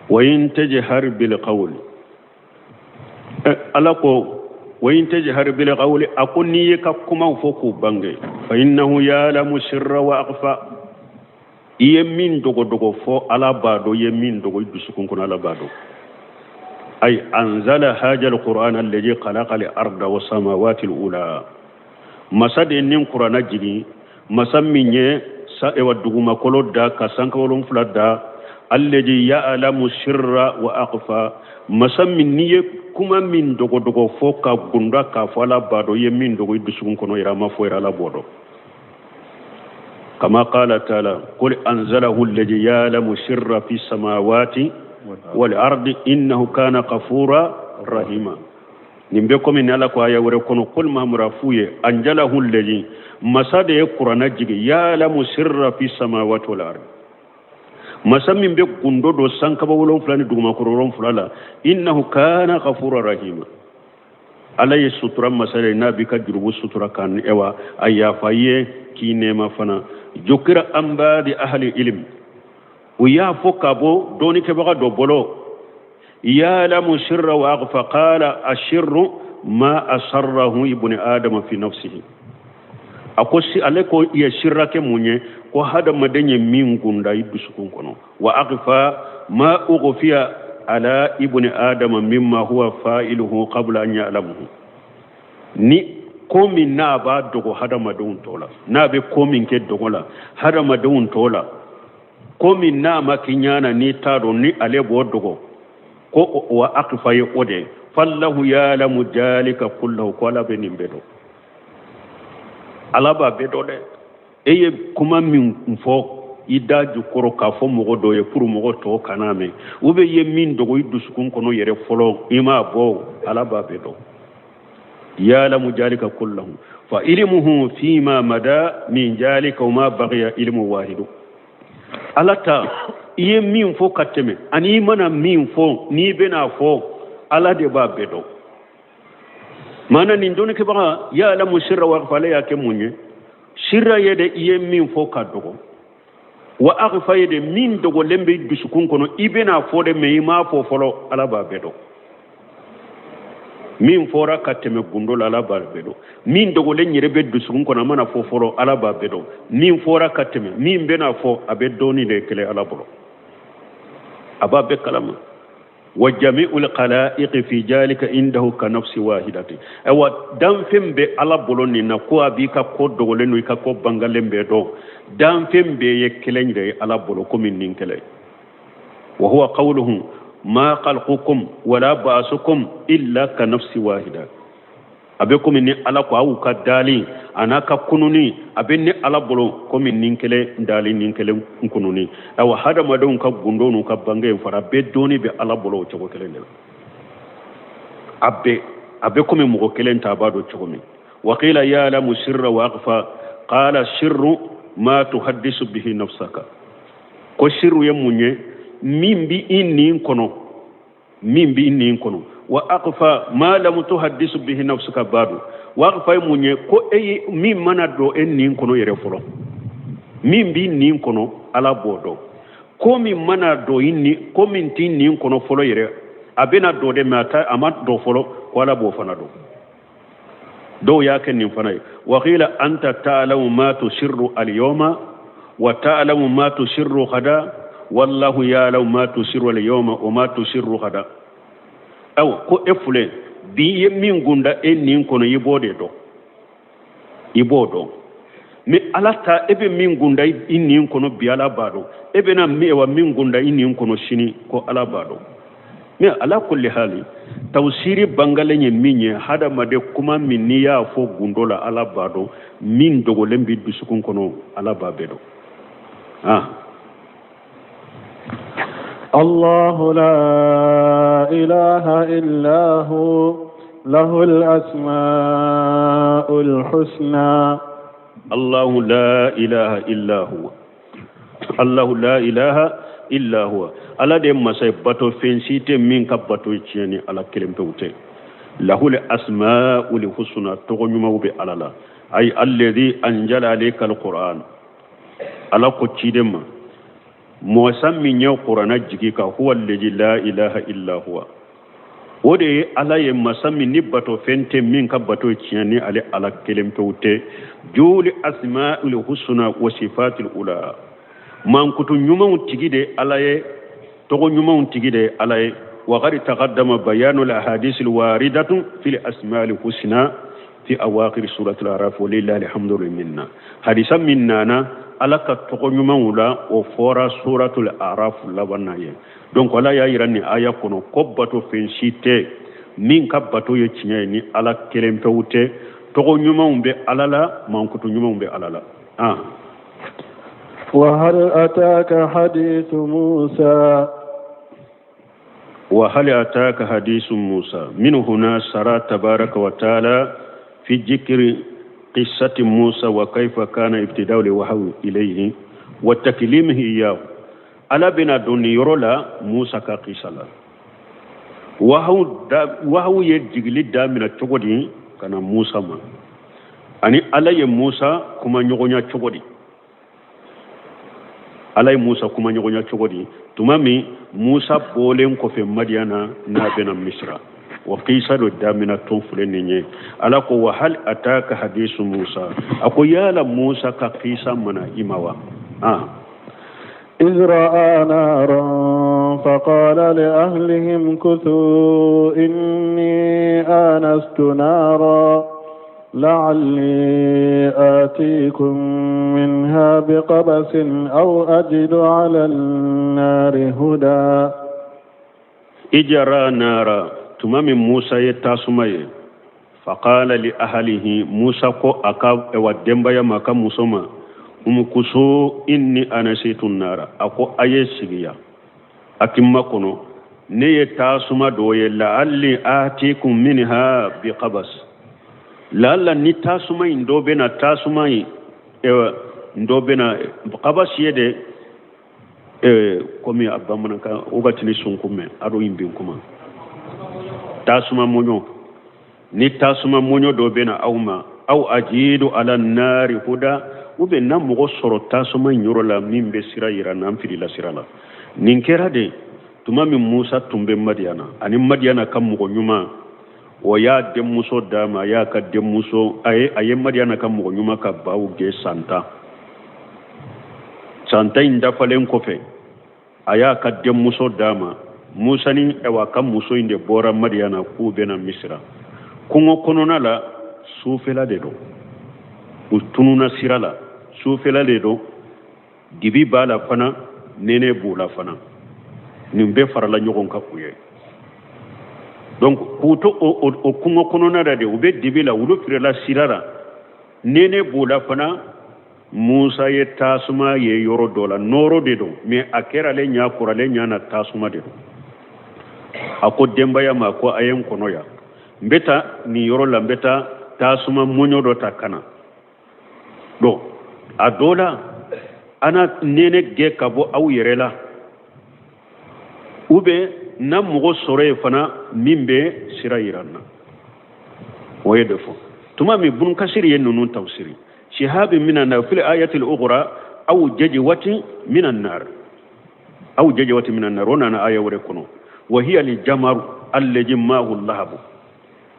وإن تجهر بالقول، Ala ko Wa in tajhar bil qawli, a ko n'i ye ka kumaw fɔ k'u bange, fa innahu ya'lamu sirra wa akhfa, i ye min dogodogo fɔ Ala b'a dɔn, i ye min dogo i dusukun kɔnɔ Ala b'a dɔn. Ay anzala haja alquran alladhi khalaqa al-arda wa samawati al-ula, masa de nin kurana jigin, masa min ye ewa dugumakolo da ka sanka wolonfila da, alladhi ya'lamu sirra wa akhfa, masa min n'i ye kuma min dogodogo fɔ ka gunda k'a fɔ Ala b'a dɔn, i ye min dogo i dusukun kɔnɔ yɛrɛ a ma fɔ yɛrɛ Ala b'o dɔn. Kama qala ta'ala qul anzalahu alladhi ya'lamu sirra fi samawati wal ardi innahu kana ghafura rahima. Nin bɛ komi ni Ala ko aya wɛrɛ kɔnɔ qul Mahamadu f'u ye anzalahu alladhi, masa de ye kurana jigin, ya'lamu sirra fi samawati wal ardi, masa min bɛ gundo dɔn sankaba wolonfila ni dugumakolo wolonfila la, innahu kana ghafura rahima. Ala ye sutura masa de n'a b'i ka jurubu sutura kan ewa a yafa ye k'i nɛɛma fana. Jokira an baadi ahli ilim, u y'a fɔ ka bɔ dɔɔnikɛbaga dɔ bolo, ya'lamu sirra wa akhfa, qala ashirru ma asarrahu ibni adama fi nafsihi. A ko si ale ko i ye sirra kɛ mun ye, ko hadamaden ye min gunda i dusukun kɔnɔ, wa akhfa ma ughfiya ala ibni adama mimma huwa fa'iluhu qabla an ya'lamuhu. Ni ko min n'a b'a dogo hadamadenw tɔ la, n'a bɛ ko min kɛ dogo la hadamadenw tɔ la, ko min n'a ma k'i ɲana n'i t'a dɔn ni ale b'o dogo, ko wa akhfa ye o de, fallahu ya'lamu dhalika kullahu, ko Ala bɛ nin bɛɛ dɔn. Ala b'a bɛɛ dɔn dɛ. E ye kuma min fɔ i da jukɔrɔ k'a fɔ mɔgɔ dɔ ye pour mɔgɔ tɔw kana mɛn, ou bien i ye min dogo i dusukun kɔnɔ yɛrɛ fɔlɔ i m'a bɔ, Ala b'a bɛɛ dɔn. Ya'lamu dhalika kullahu fa ilmuhu fima mada min dhalika wa ma baghiya ilmu wahidu. Ala ta i ye min fɔ ka tɛmɛ ani i mana min fɔ n'i bɛna fɔ, Ala de b'a bɛɛ dɔn. Maana nin dɔnnikɛbaga ya'lamu sirra wa akhfa, ale y'a kɛ mun ye? Sirra ye de i ye min fɔ ka dogo, wa akhfa ye de min dogolen bɛ dusukun kɔnɔ i bɛna fɔ de mais i m'a fɔ fɔlɔ, Ala b'a bɛɛ dɔn. Min fɔra ka tɛmɛ gundo la, Ala b'a bɛɛ dɔn. Min dogolen yɛrɛ bɛ dusukun kɔnɔ a mana fɔ fɔlɔ, Ala b'a bɛɛ dɔn. Min fɔra ka tɛmɛ, min bɛna fɔ, a bɛ dɔɔni de kɛlɛ Ala bolo, a b'a bɛɛ kalama. Wa jami'ul khalaiqi fi jalika indahu ka nafsi wahidati. Ayiwa danfɛn bɛ Ala bolo nin na ko a b'i ka ko dogolen don i ka ko bangalen bɛɛ dɔn, danfɛn bɛɛ ye kelen yɛrɛ ye Ala bolo komi nin kelen. Wa huwa qawluhu ma khalqukum wala ba'sukum illa ka nafsi wahida. A bɛ komi ni Ala ko aw ka dali a n'a ka kununi a bɛ ni Ala bolo komi nin kelen dali nin kelen kununi. Ayiwa hadamadenw ka gundo n'u ka bange in fara bɛɛ dɔɔni bɛ Ala bolo o cogo kelen de la. A bɛ komi mɔgɔ kelen ta b'a dɔn cogo min. Wa qila ya'lamu sirra wa akhfa, qala sirru ma tuhaddisu bihi nafsaka. Ko sirru ye mun ye? Min bi i nin kɔnɔ, min b'i nin kɔnɔ. Wa akhfa ma lam tuhaddisu bihi nafsuka ba'du. Wa akhfa ye mun ye? Ko e ye min mana don e nin kɔnɔ yɛrɛ fɔlɔ, min b'i nin kɔnɔ Ala b'o dɔn. Ko min mana don i ni, ko min t'i nin kɔnɔ fɔlɔ yɛrɛ, a bɛna don de mais a ma don fɔlɔ, ko Ala b'o fana dɔn. Dɔw y'a kɛ nin fana ye. Wa qila anta ta'lamu ma tusirru al-yawma wa ta'lamu ma tusirru ghadan wallahu ya'lamu ma tusirru al-yawma wa ma tusirru ghadan. Ayiwa ko e filɛ bi i ye min gunda e nin kɔnɔ i b'o de dɔn, i b'o dɔn. Mais Ala ta e bɛ min gunda i nin kɔnɔ bi Ala b'a dɔn, e bɛna min gunda i nin kɔnɔ sini ko Ala b'a dɔn. Mais ala kulli hali tawsiri bangalen ye min ye, hadamaden kuma min n'i y'a fɔ gundo la Ala b'a dɔn, min dogolen b'i dusukun kɔnɔ Ala b'a bɛɛ dɔn. الله لا إله إلا هو له الأسماء الحسنى. الله لا إله إلا هو، الله لا إله إلا هو. Ala de masa ye, bato fɛn si tɛ min ka bato ye tiɲɛ ni Ala kelen pewu tɛ. Lahul asmaul husna, tɔgɔ ɲumanw bɛ Ala la. Ay alladhi anzala alayka alquran, Ala ko ciden ma mɔgɔsa min ye kuranɛ jigi ka, huwa alladhi la ilaha illa huwa, O de ye Ala ye, masa min ni batofɛn tɛ min ka bato ye tiɲɛ ni ale Ala kelen pewu tɛ. Juli asma'ul husna wa sifatil ula, mankutu ɲumanw tigi de Ala ye, tɔgɔ ɲumanw tigi de ye Ala ye. Wa qad taqaddama bayanu al ahadith al waridatu fil asma'il husna fi awaqir suratul araf, walillahi alhamdu wal minna. Hadisa min nana Ala ka tɔgɔ ɲumanw la, o fɔra suratul araf laban na ye. Donc Ala y'a yira nin aya kɔnɔ ko bato fɛn si tɛ min ka bato ye tiɲɛ ye ni Ala kelen pewu tɛ. Tɔgɔ ɲumanw bɛ Ala la, mankutu ɲumanw bɛ Ala la. Ah. وهل أتاك حديث موسى؟ وهل أتاك حديث موسى؟ من هنا سرى تبارك وتعالى في ذكر قصة موسى وكيف كان ابتداء الوحي إليه وتكليمه إياه. Ala bɛna don nin yɔrɔ la Musa ka kisa la, wahawu ye jigili daminɛ cogo di ka na Musa ma, ani Ala ye Musa kuma ɲɔgɔnya cogo di. Ala ye Musa kuma ɲɔgɔnya cogo di tuma min Musa bɔlen kɔfɛ Madiyana n'a bɛna Misira, o kisa dɔ damina tɔn filɛ nin ye. Ala ko wa hal ataka hadisu Musa, a ko yala Musa ka kisa mana i ma wa? Ah. إذ رأى نارا فقال لأهلهم كثوا إني آنست نارا لعلي آتيكم منها بقبس أو أجد على النار هدى. إذ رأى نارا, tuma min Musa ye tasuma ye, faqala li ahalihi, Musa ko a ka wa denbaya ma, a ka muso ma, umkusu inni anasitu nara, a ko a ye sigi yan a k'i makɔnɔ, ne ye tasuma dɔ ye, la'alli atikum minha biqabas, la'alla ni tasuma in dɔ bɛna, tasuma in dɔ bɛna qabas ye de komi a bamanankan wagati ni sunku mɛn a dɔ in bin kuma tasuma mɔɲɔ, ni tasuma mɔɲɔ dɔ bɛna aw ma, aw ajidu ala nari huda, u bɛ na mɔgɔ sɔrɔ tasuma in yɔrɔ la min bɛ sira yira n'an filila sira la. Nin kɛra de tuma min Musa tun bɛ Madiyana, ani Madiyana ka mɔgɔ ɲuman, o y'a denmuso d'a ma, a y'a ka denmuso, a ye Madiyana ka mɔgɔ ɲuman ka baw gɛn san 10. San 10 in dafalen kɔfɛ, a y'a ka denmuso d'a ma. Musa ni awa ka muso in de bɔra Madiyana k'u bɛna Misira. Kungo kɔnɔna la, sufɛla de don, u tununa sira la, sufɛla de don, dibi b'a la fana, nɛnɛ b'u la fana, nin bɛɛ farala ɲɔgɔn kan u ye. Donc k'u to o kungo kɔnɔna la de, u bɛ dibi la, olu filila sira la, nɛnɛ b'u la fana. Musa ye tasuma ye yɔrɔ dɔ la, nɔɔrɔ de don, mais a kɛra ale ɲɛ kɔrɔ, ale ɲɛ na tasuma de don. A ko denbaya ma ko a ye n kɔnɔ yan, n bɛ taa nin yɔrɔ la, n bɛ taa tasuma mɔɲɔ dɔ ta ka na. Donc a dɔ la ana nɛnɛ gɛn ka bɔ aw yɛrɛ la, ou bien na mɔgɔ sɔrɔ yen fana min bɛ sira yira n na. O ye de fɔ tuma min Bunu Kasiri ye ninnu tafsiri shihabi min na fil ayatil ukhra aw jajwati min an-nar, aw jajwati min an-nar, o nana aya wɛrɛ kɔnɔ, wa hiya li jamaru allazi ma'ahu lahabu.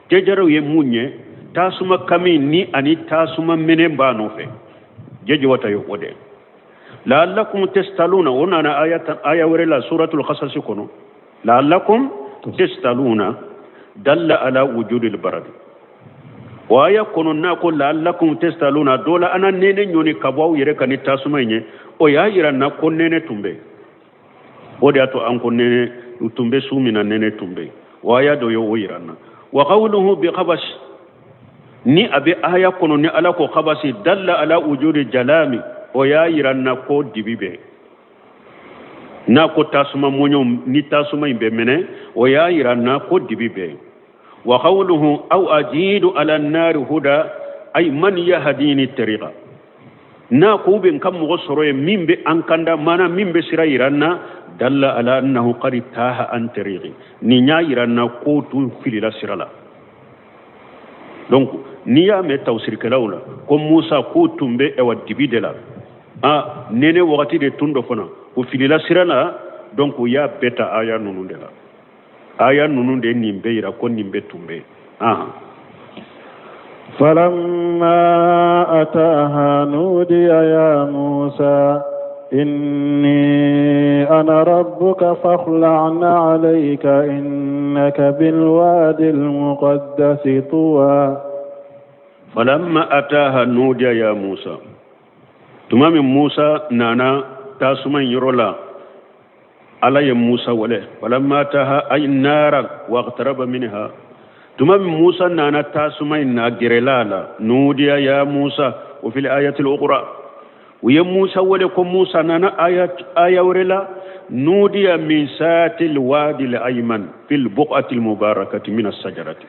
Jɛjɛrɛw ye mun ye? Tasuma kami ni ani tasuma mɛnɛ b'a nɔfɛ, jɛjɛwata ye o de. La'allakum tastaluna, o nana aya wɛrɛ la suratul qasas kɔnɔ, la'allakum tastaluna dalla ala wujudil baradi. O aya kɔnɔ n'a ko la'allakum tastaluna, dɔ la ana nɛnɛ ɲɔni ka bɔ aw yɛrɛ kan ni tasuma in ye, o y'a yira na ko nɛnɛ tun bɛ. O de y'a to an ko nɛnɛ tun bɛ su min na, nɛnɛ tun bɛ. O aya dɔ ye o yira na. Wa qawluhu bi qabas, ni a bɛ aya kɔnɔ ni Ala ko qabasi dalla ala wujudi jalami, o y'a yira na ko dibi bɛ. N'a ko tasuma mɔɲɔ ni tasuma in bɛ mɛnɛ, o y'a yira na ko dibi bɛ. Wa qawluhu aw ajidu ala nari huda, ay man yahdini tariqa, n'a ko bɛ n ka mɔgɔ sɔrɔ yen min bɛ an kanda, maana min bɛ sira yira n na, dalla ala annahu qad taha an tariqi, nin y'a yira n na ko tun filila sira la. Donc n'i y'a mɛn tafsirikɛlaw la ko Musa k'u tun bɛ ɛwa dibi de la, a nɛnɛ wagati de tun dɔ fana, u filila sira la. Donc u y'a bɛɛ ta aya ninnu de la. Aya ninnu de nin bɛɛ yira ko nin bɛɛ tun bɛ yen. فلما أتاها نودي يا موسى إني أنا ربك فاخلع نعليك إنك بالوادي المقدس طوى. فلما أتاها نودي يا موسى tuma min Musa nana tasuma in yɔrɔ la Ala ye Musa wele falamma ataha ay nara waqtaraba minha tuma min Musa nana tasuma in na gɛrɛla a la nudiya ya Musa wa fil ayati al-ukhra u ye Musa wele ko Musa nana aya aya wɛrɛ la nudiya min satil wadi al-ayman fil buq'ati al-mubarakati min as-sajarati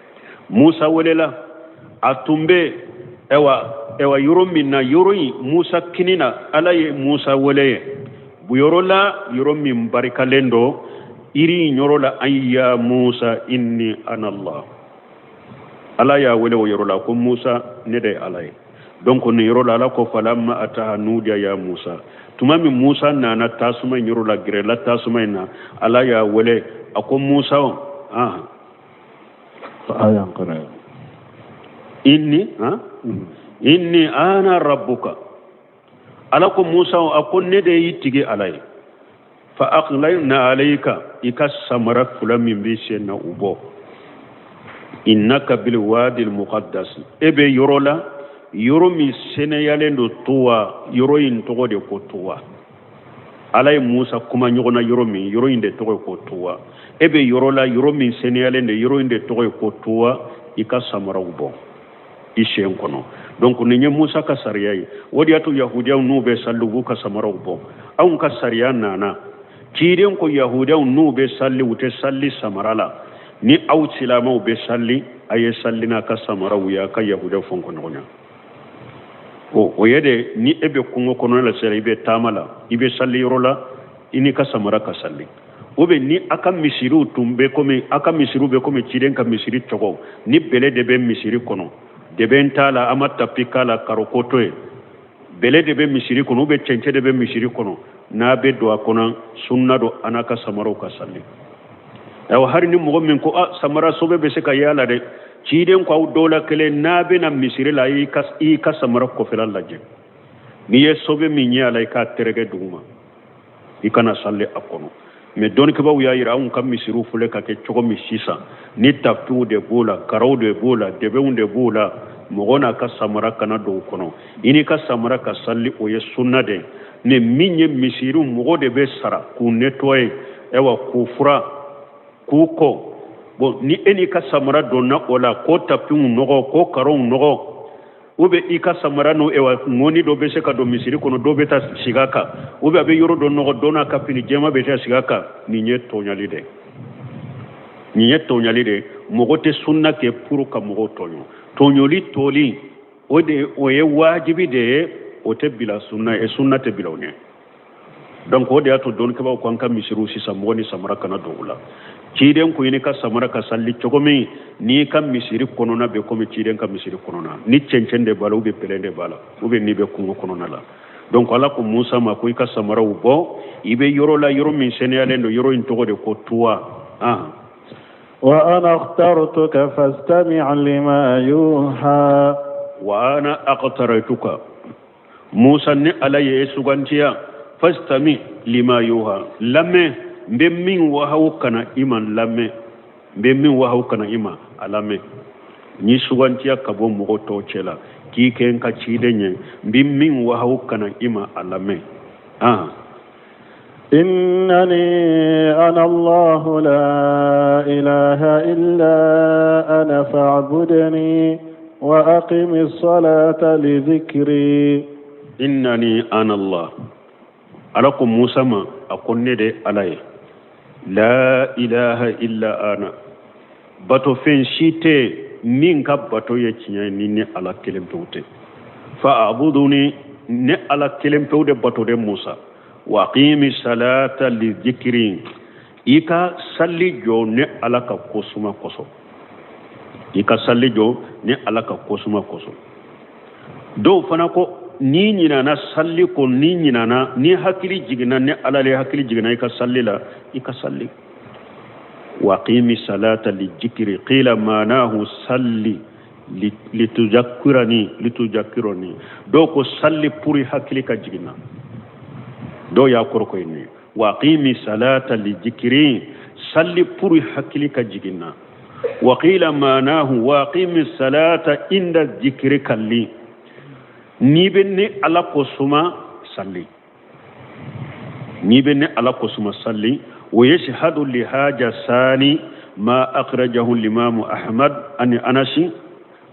Musa welela a tun bɛ ɛwa ɛwa yɔrɔ min na yɔrɔ in Musa kini na Ala ye Musa wele yen yɔrɔ la yɔrɔ min barikalen don yiri in yɔrɔ la an ya Musa inni ana Allah Ala y'a wele o yɔrɔ la ko Musa ne de ye Ala ye donc nin yɔrɔ la Ala ko falamma ataha nudiya ya Musa tuma min Musa nana tasuma in yɔrɔ la gɛrɛla tasuma in na Ala y'a wele a ko Musa ah aya kɔrɔ inni ah inni ana rabbuka Ala ko Musa a ko ne de y'i tigi Ala ye fa akhla'na alayka i ka samara fila min b'i sen na u bɔ innaka bil wadi al muqaddas e bɛ yɔrɔ la yɔrɔ min seneyalen don tuwa yɔrɔ in tɔgɔ de ko tuwa Ala ye Musa kuma ɲɔgɔn na yɔrɔ min yɔrɔ in de tɔgɔ ye ko tuwa e bɛ yɔrɔ la yɔrɔ min seneyalen don yɔrɔ in de tɔgɔ ye ko tuwa i ka samaraw bɔ i sen kɔnɔ donc nin ye Musa ka sariya ye o de y'a to yahudiyaw n'u bɛ sali u b'u ka samaraw bɔ anw ka sariya nana ciden ko yahudiyaw n'u bɛ sali u tɛ sali samara la ni aw silamɛw bɛ sali a ye sali n'a ka samaraw ye a ka yahudiyaw fɔnkɔ ɲɔgɔn na o ye de ni e bɛ kungo kɔnɔ la sisan i bɛ taama la i bɛ sali yɔrɔ la i n'i ka samara ka sali ou bien ni a ka misiriw tun bɛ komi a ka misiriw bɛ komi ciden ka misiri cogo ni bɛlɛ de bɛ misiri kɔnɔ dɛbɛn t'a la a ma tapi k'a la karoko to yen bɛlɛ de bɛ misiri kɔnɔ ou bien cɛncɛn de bɛ misiri kɔnɔ n'a bɛ don a kɔnɔ sunna don a n'a ka samaraw ka sali ayiwa hali ni mɔgɔ min ko a samara sobe bɛ se ka y'a la dɛ ciden ko aw dɔw la kelen n'a bɛna misiri la i ka samara kɔfɛla lajɛ n'i ye sobe min ye a la i k'a tereke duguma i kana sali a kɔnɔ mais dɔnnikɛbaaw y'a yira anw ka misiriw filɛ ka kɛ cogo min sisan ni tapiw de b'o la karaw de b'o la dɛbɛnw de b'o la mɔgɔ n'a ka samara kana don o kɔnɔ i n'i ka samara ka sali o ye sunna de ye mais min ye misiriw mɔgɔ de bɛ sara k'u nettoyer ayiwa k'u fura k'u ko bon ni e n'i ka samara donna o la k'o tapiw nɔgɔ k'o karaw nɔgɔ ou bien i ka samara n'o ewa ŋɔni dɔ bɛ se ka don misiri kɔnɔ dɔ bɛ taa sigi a kan ou bien a bɛ yɔrɔ dɔ nɔgɔ dɔ n'a ka fini jɛma bɛ taa sigi a kan nin ye tɔɲali de nin ye tɔɲali de mɔgɔ tɛ sunna kɛ pour ka mɔgɔw tɔɲɔ tɔɲɔli toli o de o ye wajibi de ye o tɛ bila sunna ye sunna tɛ bila o ɲɛ donc o de y'a to dɔnnikɛbaaw ko an ka misiriw sisan mɔgɔ ni samara kana don o la ciden ko i n'i ka samara ka sali cogo min n'i ka misiri kɔnɔna bɛ komi ciden ka misiri kɔnɔna ni cɛncɛn de b'a la ou bien bɛlɛn de b'a la ou bien n'i bɛ kungo kɔnɔna la donc ala ko musa ma ko i ka samaraw bɔ i bɛ yɔrɔ la yɔrɔ min seniyalen don yɔrɔ in tɔgɔ de ko tuwa wa ana akhtartuka fastami' lima yuha wa ana akhtartuka musa ne ala ye e sugantiya fastami lima yuha lamɛn n bɛ min wahawu ka na i ma lamɛn n bɛ min wahawu ka na i ma a lamɛn n y'i sugantiya ka bɔ mɔgɔ tɔw cɛ la k'i kɛ n ka ciden ye n bɛ min wahawu ka na i ma a lamɛn إنني أنا الله لا إله إلا أنا فاعبدني وأقم الصلاة لذكري إنني أنا الله ala ko Musa ma a ko ne de ala ye la ilaha illa ana bato fɛn si tɛ min ka bato ye tiɲɛ ye ni ne ala kelen pewu tɛ fa abuduni ne ala kelen pewu de bato de Musa wa aqimi salata li dhikri i ka sali jɔ ne ala ka kosuma kosɔn i ka sali jɔ ne ala ka kosuma kosɔn dɔw fana ko n'i ɲinana sali kɔ n'i ɲinana ni hakili jiginna ne ala le hakili jiginna i ka sali la i ka sali Waqimi salata li jikiri qila manahu salli litujakirani litujakirani. Dɔw ko salli pour i hakili ka jigin na, dɔw y'a kɔrɔ ko ye nin ye. Waqimi salata li jikiri, salli pour i hakili ka jigin na. Waqila manahu waqimi salata inda jikiri kalli, n'i bɛ ne Ala ko suma salli, n'i bɛ ne Ala ko suma salli. Wa yashhadu li haja sani ma akhrajahu limamu Ahmad ani Anasi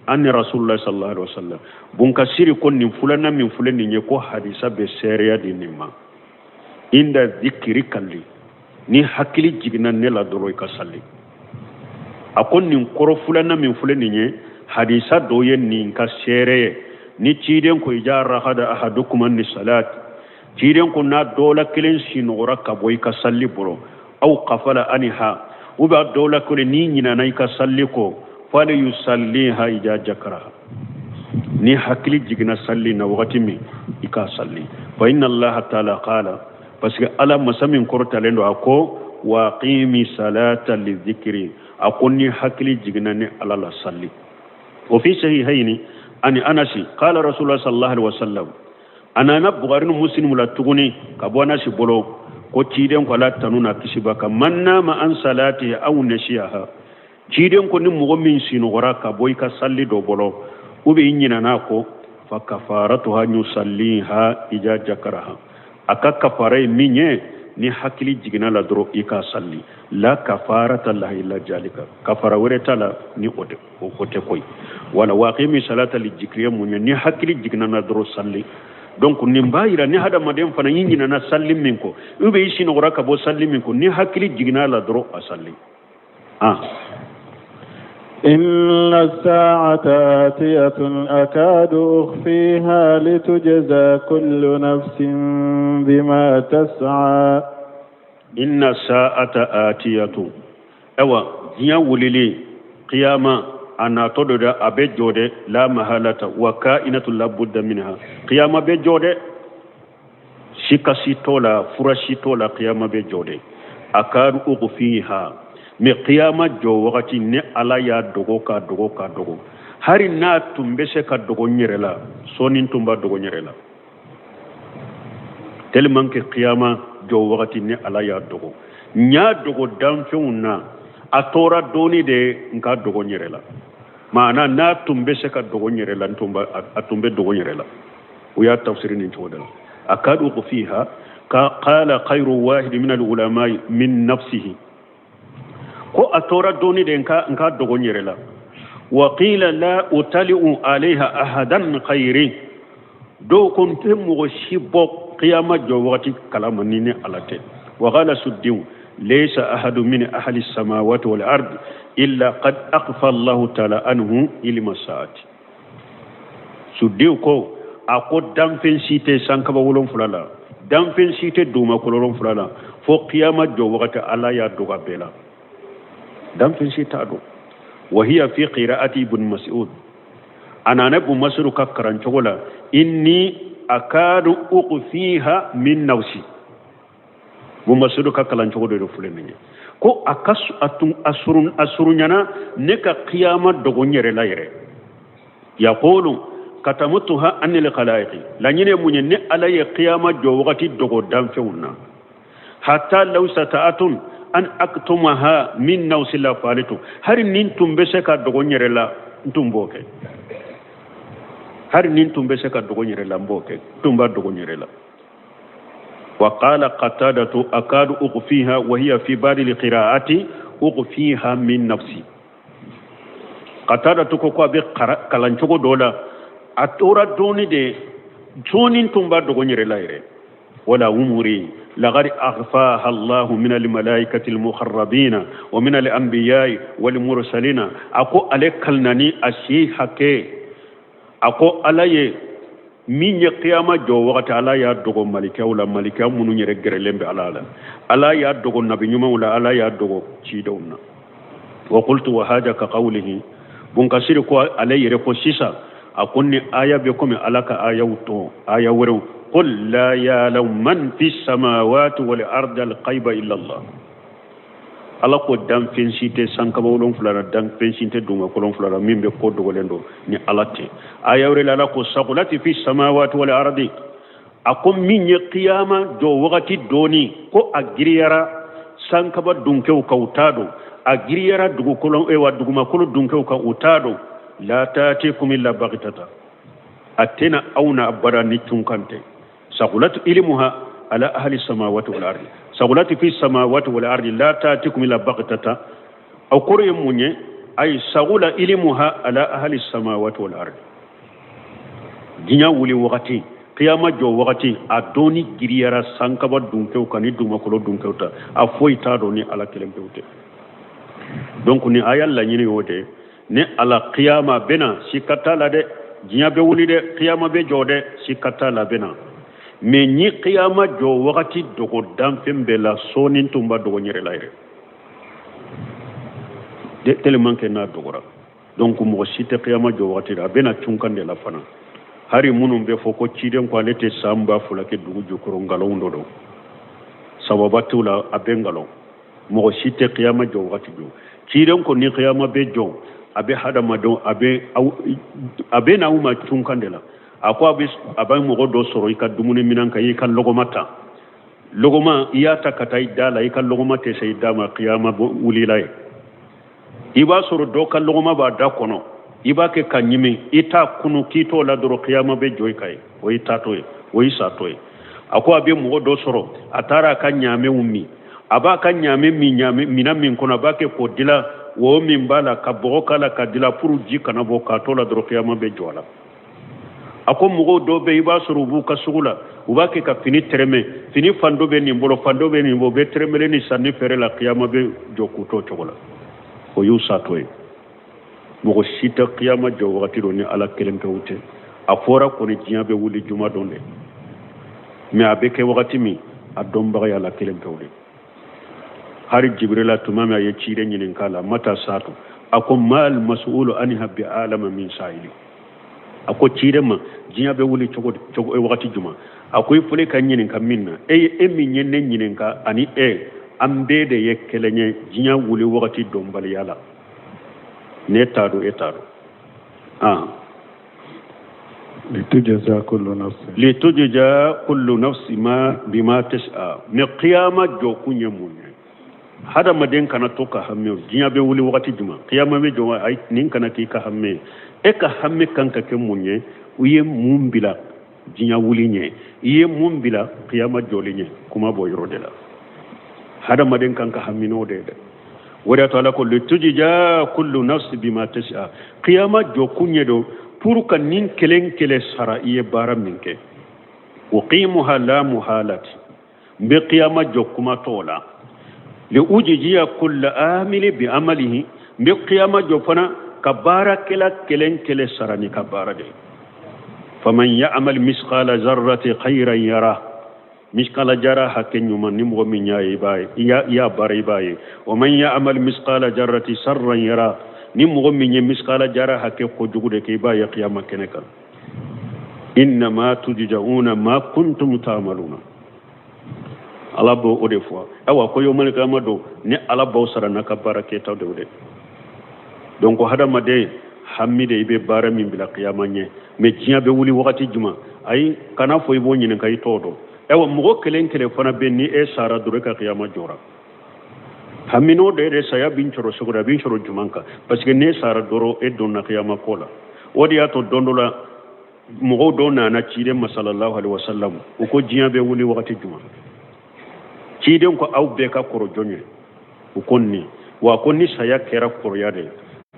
ani Rasulullah sallallahu alaihi wasallam. Bunkasiri ko nin filanan min filɛ nin ye, ko hadisa bɛ seereya di nin ma. Inda zikiri kalli, ni hakili jiginna ne la dɔrɔn i ka salli. A ko nin kɔrɔ filanan min filɛ nin ye, hadisa dɔ ye nin ka seere ye. Ni ciden ko ija rahada ahadukum ani salat, ciden ko n'a dɔ la kelen sinɔgɔra ka bɔ i ka salli bolo, aw kafala aniha, ou bien dɔ la kelen n'i ɲinana i ka salli kɔ, fali yusalliha ija jakaraha, ni hakili jiginna salli na wagati min i k'a salli. Fa inna allaha taala qala, parce que Ala masa min kɔrɔtalen don, a ko waqimi salata li dhikri, a ko ni hakili jiginna ni Ala la salli. Wa fi sahihaini ani Anasi qala Rasulullah sallallahu alaihi wasallam, a nana Bukhari ni Muslim la tuguni ka bɔ Anasi bolo ko ciden ko Ala tanu na kisi b'a kan, man nama an salati aw nasiyaha, ciden ko ni mɔgɔ min sinɔgɔra ka bɔ i ka salli dɔ bolo ou bien i ɲinana kɔ, fa kafaratuha yusalliha ija jakaraha, a ka kafara ye min ye, ni hakili jiginna la dɔrɔn i k'a salli. La kafarata laha illa jalika, kafara wɛrɛ t'a la ni o tɛ, o tɛ koyi. Wala waqimi salata li jikri ye mun ye, ni hakili jiginna na dɔrɔn salli. Donc nin b'a yira ni hadamaden fana y'i ɲinana salli min kɔ ou bien i sinɔgɔra ka bɔ salli min kɔ, ni hakili jiginna la dɔrɔn a salli. إن الساعة آتية أكاد أخفيها لتجزى كل نفس بما تسعى. إن الساعة آتية، awa diɲɛ wulili qiyama a natɔ do dɛ, a bɛ jɔ dɛ, la mahalata wa kainatu la budda minha, qiyama bɛ jɔ dɛ, sika si t'o la, fura si t'o la, qiyama bɛ jɔ dɛ. Akadu ukhfiha, mais qiyama jɔ wagati ni Ala y'a dogo k'a dogo k'a dogo, hari n'a tun bɛ se ka dogo n yɛrɛ la, sɔɔni tun b'a dogo n yɛrɛ la, tellement que qiyama jɔ wagati ni Ala y'a dogo, n y'a dogo danfɛnw na, a tora dɔɔni de n ka dogo n yɛrɛ la. Maana n'a tun bɛ se ka dogo n yɛrɛ la, a tun bɛ dogo n yɛrɛ la. O y'a tafsiri nin cogo de la. Akadu ukhfiha qala khayru wahid min al-ulama min nafsihi, ko a tora dɔɔni de n ka dogo n yɛrɛ la. Wa qila la utali'u alayha ahadan khayri, dɔw ko n tɛ mɔgɔ si bɔ qiyama jɔ wagati kalama ni ne Ala tɛ. Wa qala suddiw laysa ahadu min ahli samawati wal ard illa qad akhfa Allahu ta'ala anhu ilma sa'ati. Suddiw ko a ko danfɛn si tɛ sankaba 7 la, danfɛn si tɛ dugumakolo 7 la, fo qiyama jɔ wagati Ala y'a dogo a bɛɛ la, danfɛn si t'a dɔn. Wa hiya fi qira'ati ibn Mas'ud, a nana Ibn Mas'ud ka karan cogo la, inni akadu ukhfiha min nafsi. Ibn Mas'ud ka kalan cogo dɔ de filɛ nin ye, ko a ka a tun a surun a surunyana ne ka qiyama dogo n yɛrɛ la yɛrɛ. Yaqulu katamutuha anil khalaiqi, laɲini ye mun ye, ni Ala ye qiyama jɔ wagati dogo danfɛnw na, hatta law sata'atun an aktumaha min nafsi la falitu, hari nin tun bɛ se ka dogo n yɛrɛ la, n tun b'o kɛ. Hari nin tun bɛ se ka dogo n yɛrɛ la, n b'o kɛ, n tun b'a dogo n yɛrɛ la. Wa qala qatadatu akadu ukhfiha wa hiya fi ba'di al-qira'ati ukhfiha min nafsi. Qatadatu ko a bɛ kalan cogo dɔ la, a tora dɔɔni de, sɔɔni tun b'a dogo n yɛrɛ la yɛrɛ. Wala umuri laqad aghfaha Allahu min al-malaikati al-muqarrabina wa min al-anbiya'i wal mursalina. A ko ale kalinani a si hakɛ, a ko Ala ye min ye qiyama jɔ wagati, Ala y'a dogo malikɛw la, malikɛ minnu yɛrɛ gɛrɛlen bɛ Ala la, Ala y'a dogo nabi ɲumanw la, Ala y'a dogo cidenw na. Wa qultu wa haja ka qawlihi, Bunkasiri ko ale yɛrɛ ko sisan, a ko ni aya bɛ komi Ala ka ayaw tɔ aya wɛrɛw, qul la ya'lamu man fi samawati wal ardi al ghaiba illa Allah. Ala ko danfɛn si tɛ sankaba wolonfila la, danfɛn si tɛ dugumakolo wolonfila la min bɛ ko dogolen dɔn ni Ala tɛ. Aya wɛrɛ la, Ala ko sagulati fi samawati wal ardi, a ko min ye kiyama jɔ wagati dɔɔni ko a giriyara sankaba dunkew kan, u t'a dɔn, a giriyara dugukolo ewa dugumakolo dunkew kan, u t'a dɔn. La tatikum illa bagitata, a tɛna aw na abada ni cunkan tɛ. Sagulat ilmuha ala ahli samawati wal ardi, sagulat fi samawati wal ardi la tatikum illa bagitata. O kɔrɔ ye mun ye? Ayi, sagula ilmuha ala ahli samawati wal ardi, diɲɛ wuli wagati, kiyama jɔ wagati, a dɔnni giriyara sankaba dunkew kan ni dugumakolo dunkew ta, a foyi t'a dɔn ni Ala kelen pewu tɛ. Donc ni aya laɲini y'o de ni ala kiyama bɛna, sika t'a la dɛ, diɲɛ bɛ wuli dɛ, kiyama bɛ jɔ dɛ, sika t'a la bɛna. Mais ni kiyama jɔ wagati dogo danfɛn bɛɛ la, sɔɔni tun b'a dogo n yɛrɛ la yɛrɛ tellement que n'a dogora. Donc mɔgɔ si tɛ kiyama jɔ wagati la, a bɛna cunkan de la fana. Hari minnu bɛ fɔ ko ciden ko ale tɛ san 2000 kɛ dugu jukɔrɔ, nkalon dɔ don, sababa t'u la, a bɛ nkalon. Mɔgɔ si tɛ kiyama jɔ wagati jɔ. Ciden ko ni kiyama bɛ jɔ, a bɛ hadamadenw, a bɛ n'aw ma cunkan de la. A ko a bɛ mɔgɔ dɔ sɔrɔ i ka dumuni minɛn kan, i ka lɔgɔma ta, lɔgɔma i y'a ta ka taa i da la, i ka lɔgɔma tɛ se i da ma, kiyama wulila ye. I b'a sɔrɔ dɔ ka lɔgɔma b'a da kɔnɔ, i b'a kɛ ka ɲimi, i t'a kunu k'i t'o la dɔrɔn, kiyama bɛ jɔ i kan ye, o y'i taatɔ ye, o y'i satɔ ye. A ko a bɛ mɔgɔ dɔ sɔrɔ, a taara a ka ɲaamɛw min, a b'a ka ɲaamɛ min ɲaamɛ minɛn min kɔnɔ, a b'a kɛ k'o dila wo min b'a la, ka bɔgɔ k'a la ka dila pour ji kana bɔ, k'a t'o la dɔrɔn, kiyama bɛ jɔ a la. A ko mɔgɔw dɔw bɛ, i b'a sɔrɔ u b'u ka sugu la, u b'a kɛ ka fini tɛrɛmɛ, fini fan dɔ bɛ nin bolo, fan dɔ bɛ nin bolo, u bɛ tɛrɛmɛlen ni sanni feere la, kiyama bɛ jɔ k'u t'o cogo la, o y'u satɔ ye. Mɔgɔ si tɛ kiyama jɔ wagati dɔn ni Ala kelen pewu tɛ. A fɔra kɔni diɲɛ bɛ wuli juma don dɛ, mais a bɛ kɛ wagati min, a dɔnbaga ye Ala kelen pewu de. Hari Jibrila tuma min a ye ciden ɲininka la mata saatu, a ko mal mas'ulu anha bi alama min sa'ili. A ko ciden ma diɲɛ bɛ wuli cogo cogo wagati juma? A ko i fɔlen ka ɲininka min na, e ye e min ye ne ɲininka ani e, an bɛɛ de ye kelen ye diɲɛ wuli wagati dɔnbaliya la. Ne t'a dɔn, e t'a dɔn. Ah. Litujza kullu nafsin. Litujza kullu nafsi ma bima tas'a. Mais qiyama jɔ kun ye mun ye? Hadamaden kana to ka hami diɲɛ bɛ wuli wagati jumɛn, qiyama bɛ jɔ, ayi, nin kana k'i ka hami ye. E ka hami kan ka kɛ mun ye? U ye mun bila diɲɛ wuli ɲɛ? I ye mun bila qiyama jɔli ɲɛ? Kuma b'o yɔrɔ de la. Hadamaden kan ka hami n'o de ye dɛ. O de y'a to Ala ko litujza kullu nafsi bima tas'a. Qiyama jɔ kun ye don pour ka nin kelen kelen sara i ye baara min kɛ. Uqimuha la muhalati, n bɛ qiyama jɔ kuma t'o la. Li ujijiya kulla amili bi amalihi, n bɛ qiyama jɔ fana ka baarakɛla kelen kelen sara ni ka baara de ye. Faman ya'mal misqala zarrati khayran yara, miskala jara hakɛ ɲuman ni mɔgɔ min y'a ye, i b'a ye, i y'a baara, i b'a ye. Wa man ya'mal misqala jarrati sarran yara, ni mɔgɔ min ye miskala jara hakɛ kojugu de kɛ, i b'a ye kiyama kɛnɛ kan. Innama tujjauna ma kuntum ta'maluna, Ala b'o o de fɔ. Ayiwa, ko yawmal qiyama don ni Ala b'aw sara n'a ka baara kɛtaw de o de. Donc hadamaden hami de i bɛ baara min bila kiyama ɲɛ. Mais diɲɛ bɛ wuli wagati jumɛn? Ayi, kana fɔ i b'o ɲininka, i t'o dɔn. Ayiwa, mɔgɔ kelen kelen fana bɛ, ni e sara dɔrɔn, e ka kiyama jɔra. Hami n'o de yɛrɛ, saya b'i sɔrɔ cogo di, a b'i sɔrɔ jumɛn kan? Parce que n'e sara dɔrɔn, e donna kiyama ko la. O de y'a to don dɔ la, mɔgɔw dɔw nana ciden ma sallallahu alaihi wasallam, u ko diɲɛ bɛ wuli wagati jumɛn? Ciden ko aw bɛɛ ka kɔrɔ jɔn ye? U ko nin wa ko ni saya kɛra kɔrɔya de ye,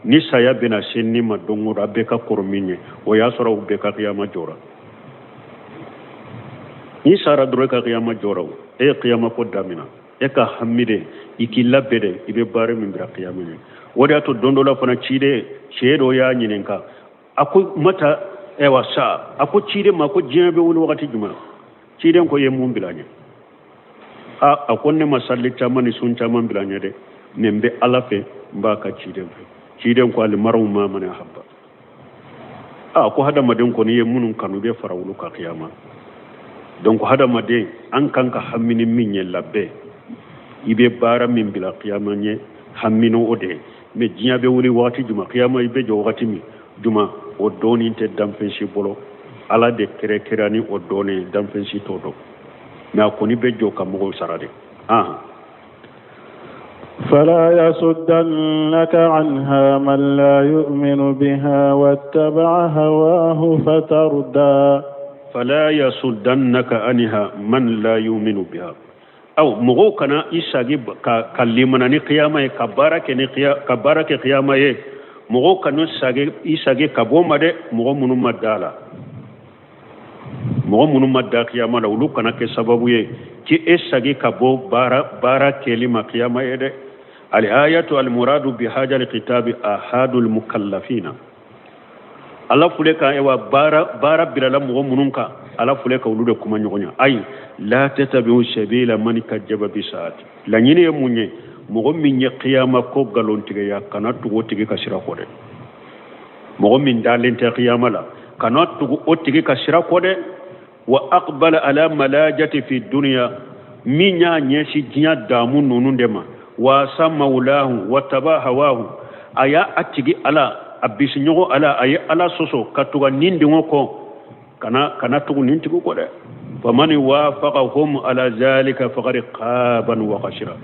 ni saya bɛna se ni ma don o don, a bɛɛ ka kɔrɔ min ye, o y'a sɔrɔ u bɛɛ ka kiyama jɔra. N'i sara dɔrɔn, e ka kiyama jɔra. O e ye kiyama ko damina, e ka hami de i k'i labɛn de, i bɛ baara min bila kiyama ɲɛ. O de y'a to don dɔ la fana, ciden cɛ dɔ y'a ɲininka, a ko mata ɛwa sa, a ko ciden ma ko diɲɛ bɛ wuli wagati jumɛn? Ciden ko i ye mun bila ɲɛ? A ko ne ma sali caman ni sun caman bila ɲɛ dɛ, mais n bɛ Ala fɛ, n b'a ka ciden fɛ. Ciden ko alimaru ma man ahabba. A ko hadamaden kɔni ye minnu kanu, i bɛ fara olu kan kiyama. Donc hadamaden an kan ka hami ni min ye, labɛn. I bɛ baara min bila kiyama ɲɛ, hami n'o de ye. Mais diɲɛ bɛ wuli wagati juma, kiyama i bɛ jɔ wagati min juma, o dɔɔnin tɛ danfɛn si bolo. Ala de kɛrɛkɛrɛ ni o dɔɔnin ye, danfɛn si t'o dɔn. Mais a kɔni bɛ jɔ ka mɔgɔw sara de. فلا يصدنك عنها من لا يؤمن بها واتبع هواه فتردى. فلا يصدنك عنها من لا يؤمن بها. Aw mɔgɔw kana i sagi ka limana ni kiyama ye, ka baara kɛ kiyama ye. Mɔgɔw kana sagi i sagi ka bɔ ma dɛ. Mɔgɔ minnu ma da la, mɔgɔ minnu ma da kiyama la, olu kana kɛ sababu ye k'e sagi ka bɔ baara kɛli ma kiyama ye dɛ. Al-ayatu al-muradu bi haja al-kitabi ahadul mukallafina. Ala fule ka ewa baara bilala mɔgɔ minnu kan, Ala fule ka olu de kuma ɲɔgɔn ye. Ayi, la tatabi'u sabila man kajjaba bi saati. Laɲini ye mun ye? Mɔgɔ min ye kiyama ko nkalontigiya, kana tugu o tigi ka sira kɔ dɛ. Mɔgɔ min dalen tɛ kiyama la, kana tugu o tigi ka sira kɔ dɛ. Wa aqbala ala malajati fi dunya, min y'a ɲɛsin diɲɛ damu ninnu de ma. Wa sa maulahu wa taba hawahu, a y'a a tigi Ala, a bisiɲɔgɔn Ala, a ye Ala sɔsɔ ka tugu nin dingɔ kɔ. Kana tugu nin tigi kɔ dɛ. Famani wafaqahum ala zalika faqad khaban wa khasira.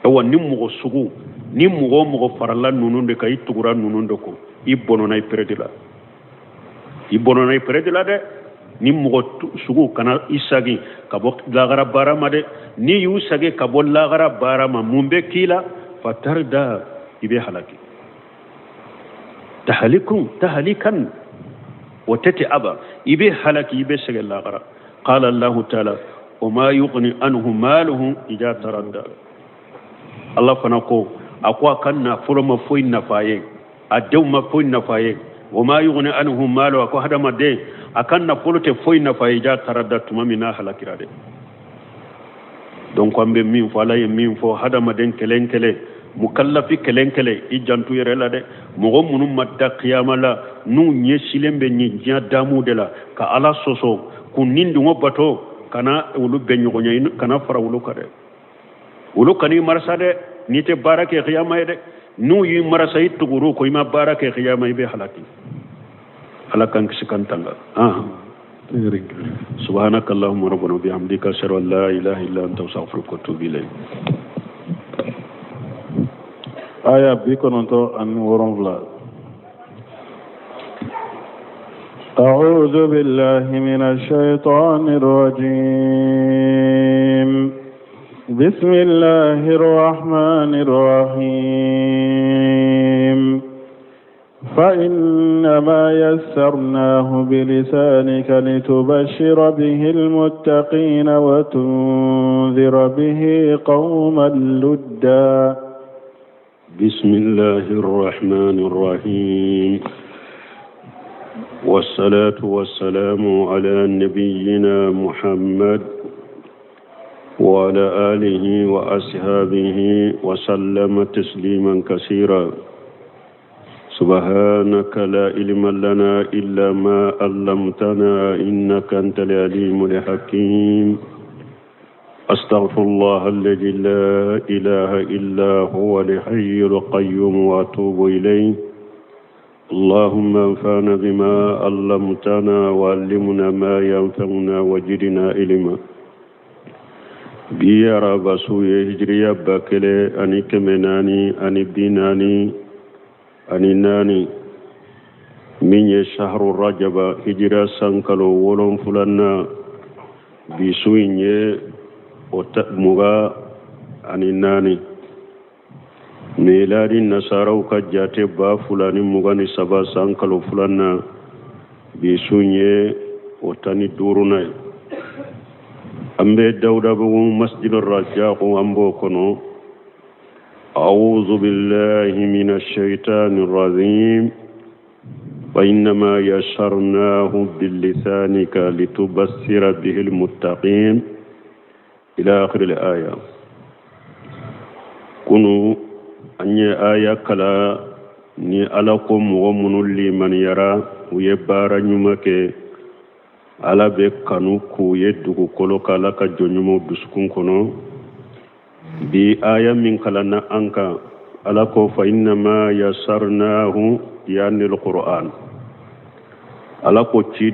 Awa ni mɔgɔ sugu ni mɔgɔ o mɔgɔ farala ninnu de kan, i tugura ninnu de kɔ, i bɔnɔna i pɛrɛdi la, i bɔnɔna i pɛrɛdi la dɛ. Ni mɔgɔ sugu kana i sagi ka bɔ lagara baara ma dɛ. N'i y'u sagi ka bɔ lagara baara ma, mun bɛ k'i la? Fatarda, i bɛ halaki. Tahalikun tahalikan o tɛ ten aba, i bɛ halaki, i bɛ sɛgɛn lagara. Qala Allahu taala wa ma yughni anhu maluhu idha taradda. Ala fana ko, a ko a ka nafolo ma foyi nafa ye, a denw ma foyi nafa ye. Wa ma yughni anhu maluhu, a ko hadamaden a ka nafolo tɛ foyi nafa ye, idha taradda, tuma min n'a halakira dɛ. Donc an bɛ min fɔ, Ala ye min fɔ, hadamaden kelen kelen, mukallafi kelen kelen, i janto yɛrɛ la dɛ. Mɔgɔ minnu ma da kiyama la, n'u ɲɛsilen bɛ nin diɲɛ damu de la, ka Ala sɔsɔ, k'u ni dungɔ bato, kana olu bɛn ɲɔgɔn ye, kana fara olu kan dɛ. Olu kan'i marasa dɛ, n'i tɛ baara kɛ kiyama ye dɛ. N'u y'i marasa, i tugur'u kɔ, i ma baara kɛ kiyama, i bɛ halaki. Ala k'an kisi k'an tanga. Subhanaka Allahumma rabbana wa bihamdika, ashhadu an la ilaha illa anta, astaghfiruka wa atubu ilayk. Aya 97. أعوذ بالله من الشيطان الرجيم. بسم الله الرحمن الرحيم. فإنما يسرناه بلسانك لتبشر به المتقين وتنذر به قوما لدا. بسم الله الرحمن الرحيم، والصلاة والسلام على نبينا محمد وعلى آله وأصحابه وسلم تسليما كثيرا. سبحانك لا علم لنا إلا ما علمتنا إنك أنت العليم الحكيم. أستغفر الله الذي لا إله إلا هو الحي القيوم وأتوب إليه. اللهم انفعنا بما علمتنا وعلمنا ما ينفعنا وزدنا علما. Bi araba su ye hijiriya 1444, min ye shahru rajaba hijira san kalo 7nan, bi su in ye o 24, miladi nasaraw ka jate 2023 san kalo 2nan, bi su in ye o 15nan ye. An bɛ Dawudabugu masjid rajako, an b'o kɔnɔ. أعوذ بالله من الشيطان الرجيم. فإنما يسرناه بلسانك لتبصر به المتقين إلى آخر الآية. Kunu an ye aya kala ni Ala ko mɔgɔ minnu limaniyara, u ye baara ɲuman kɛ, Ala bɛ kanu k'u ye dugukolo kan, Ala ka jɔn ɲumanw dusukun kɔnɔ. Bi aya min kalanna an kan, Ala ko fa innama yasarnahu, yani alquran, Ala ko ci.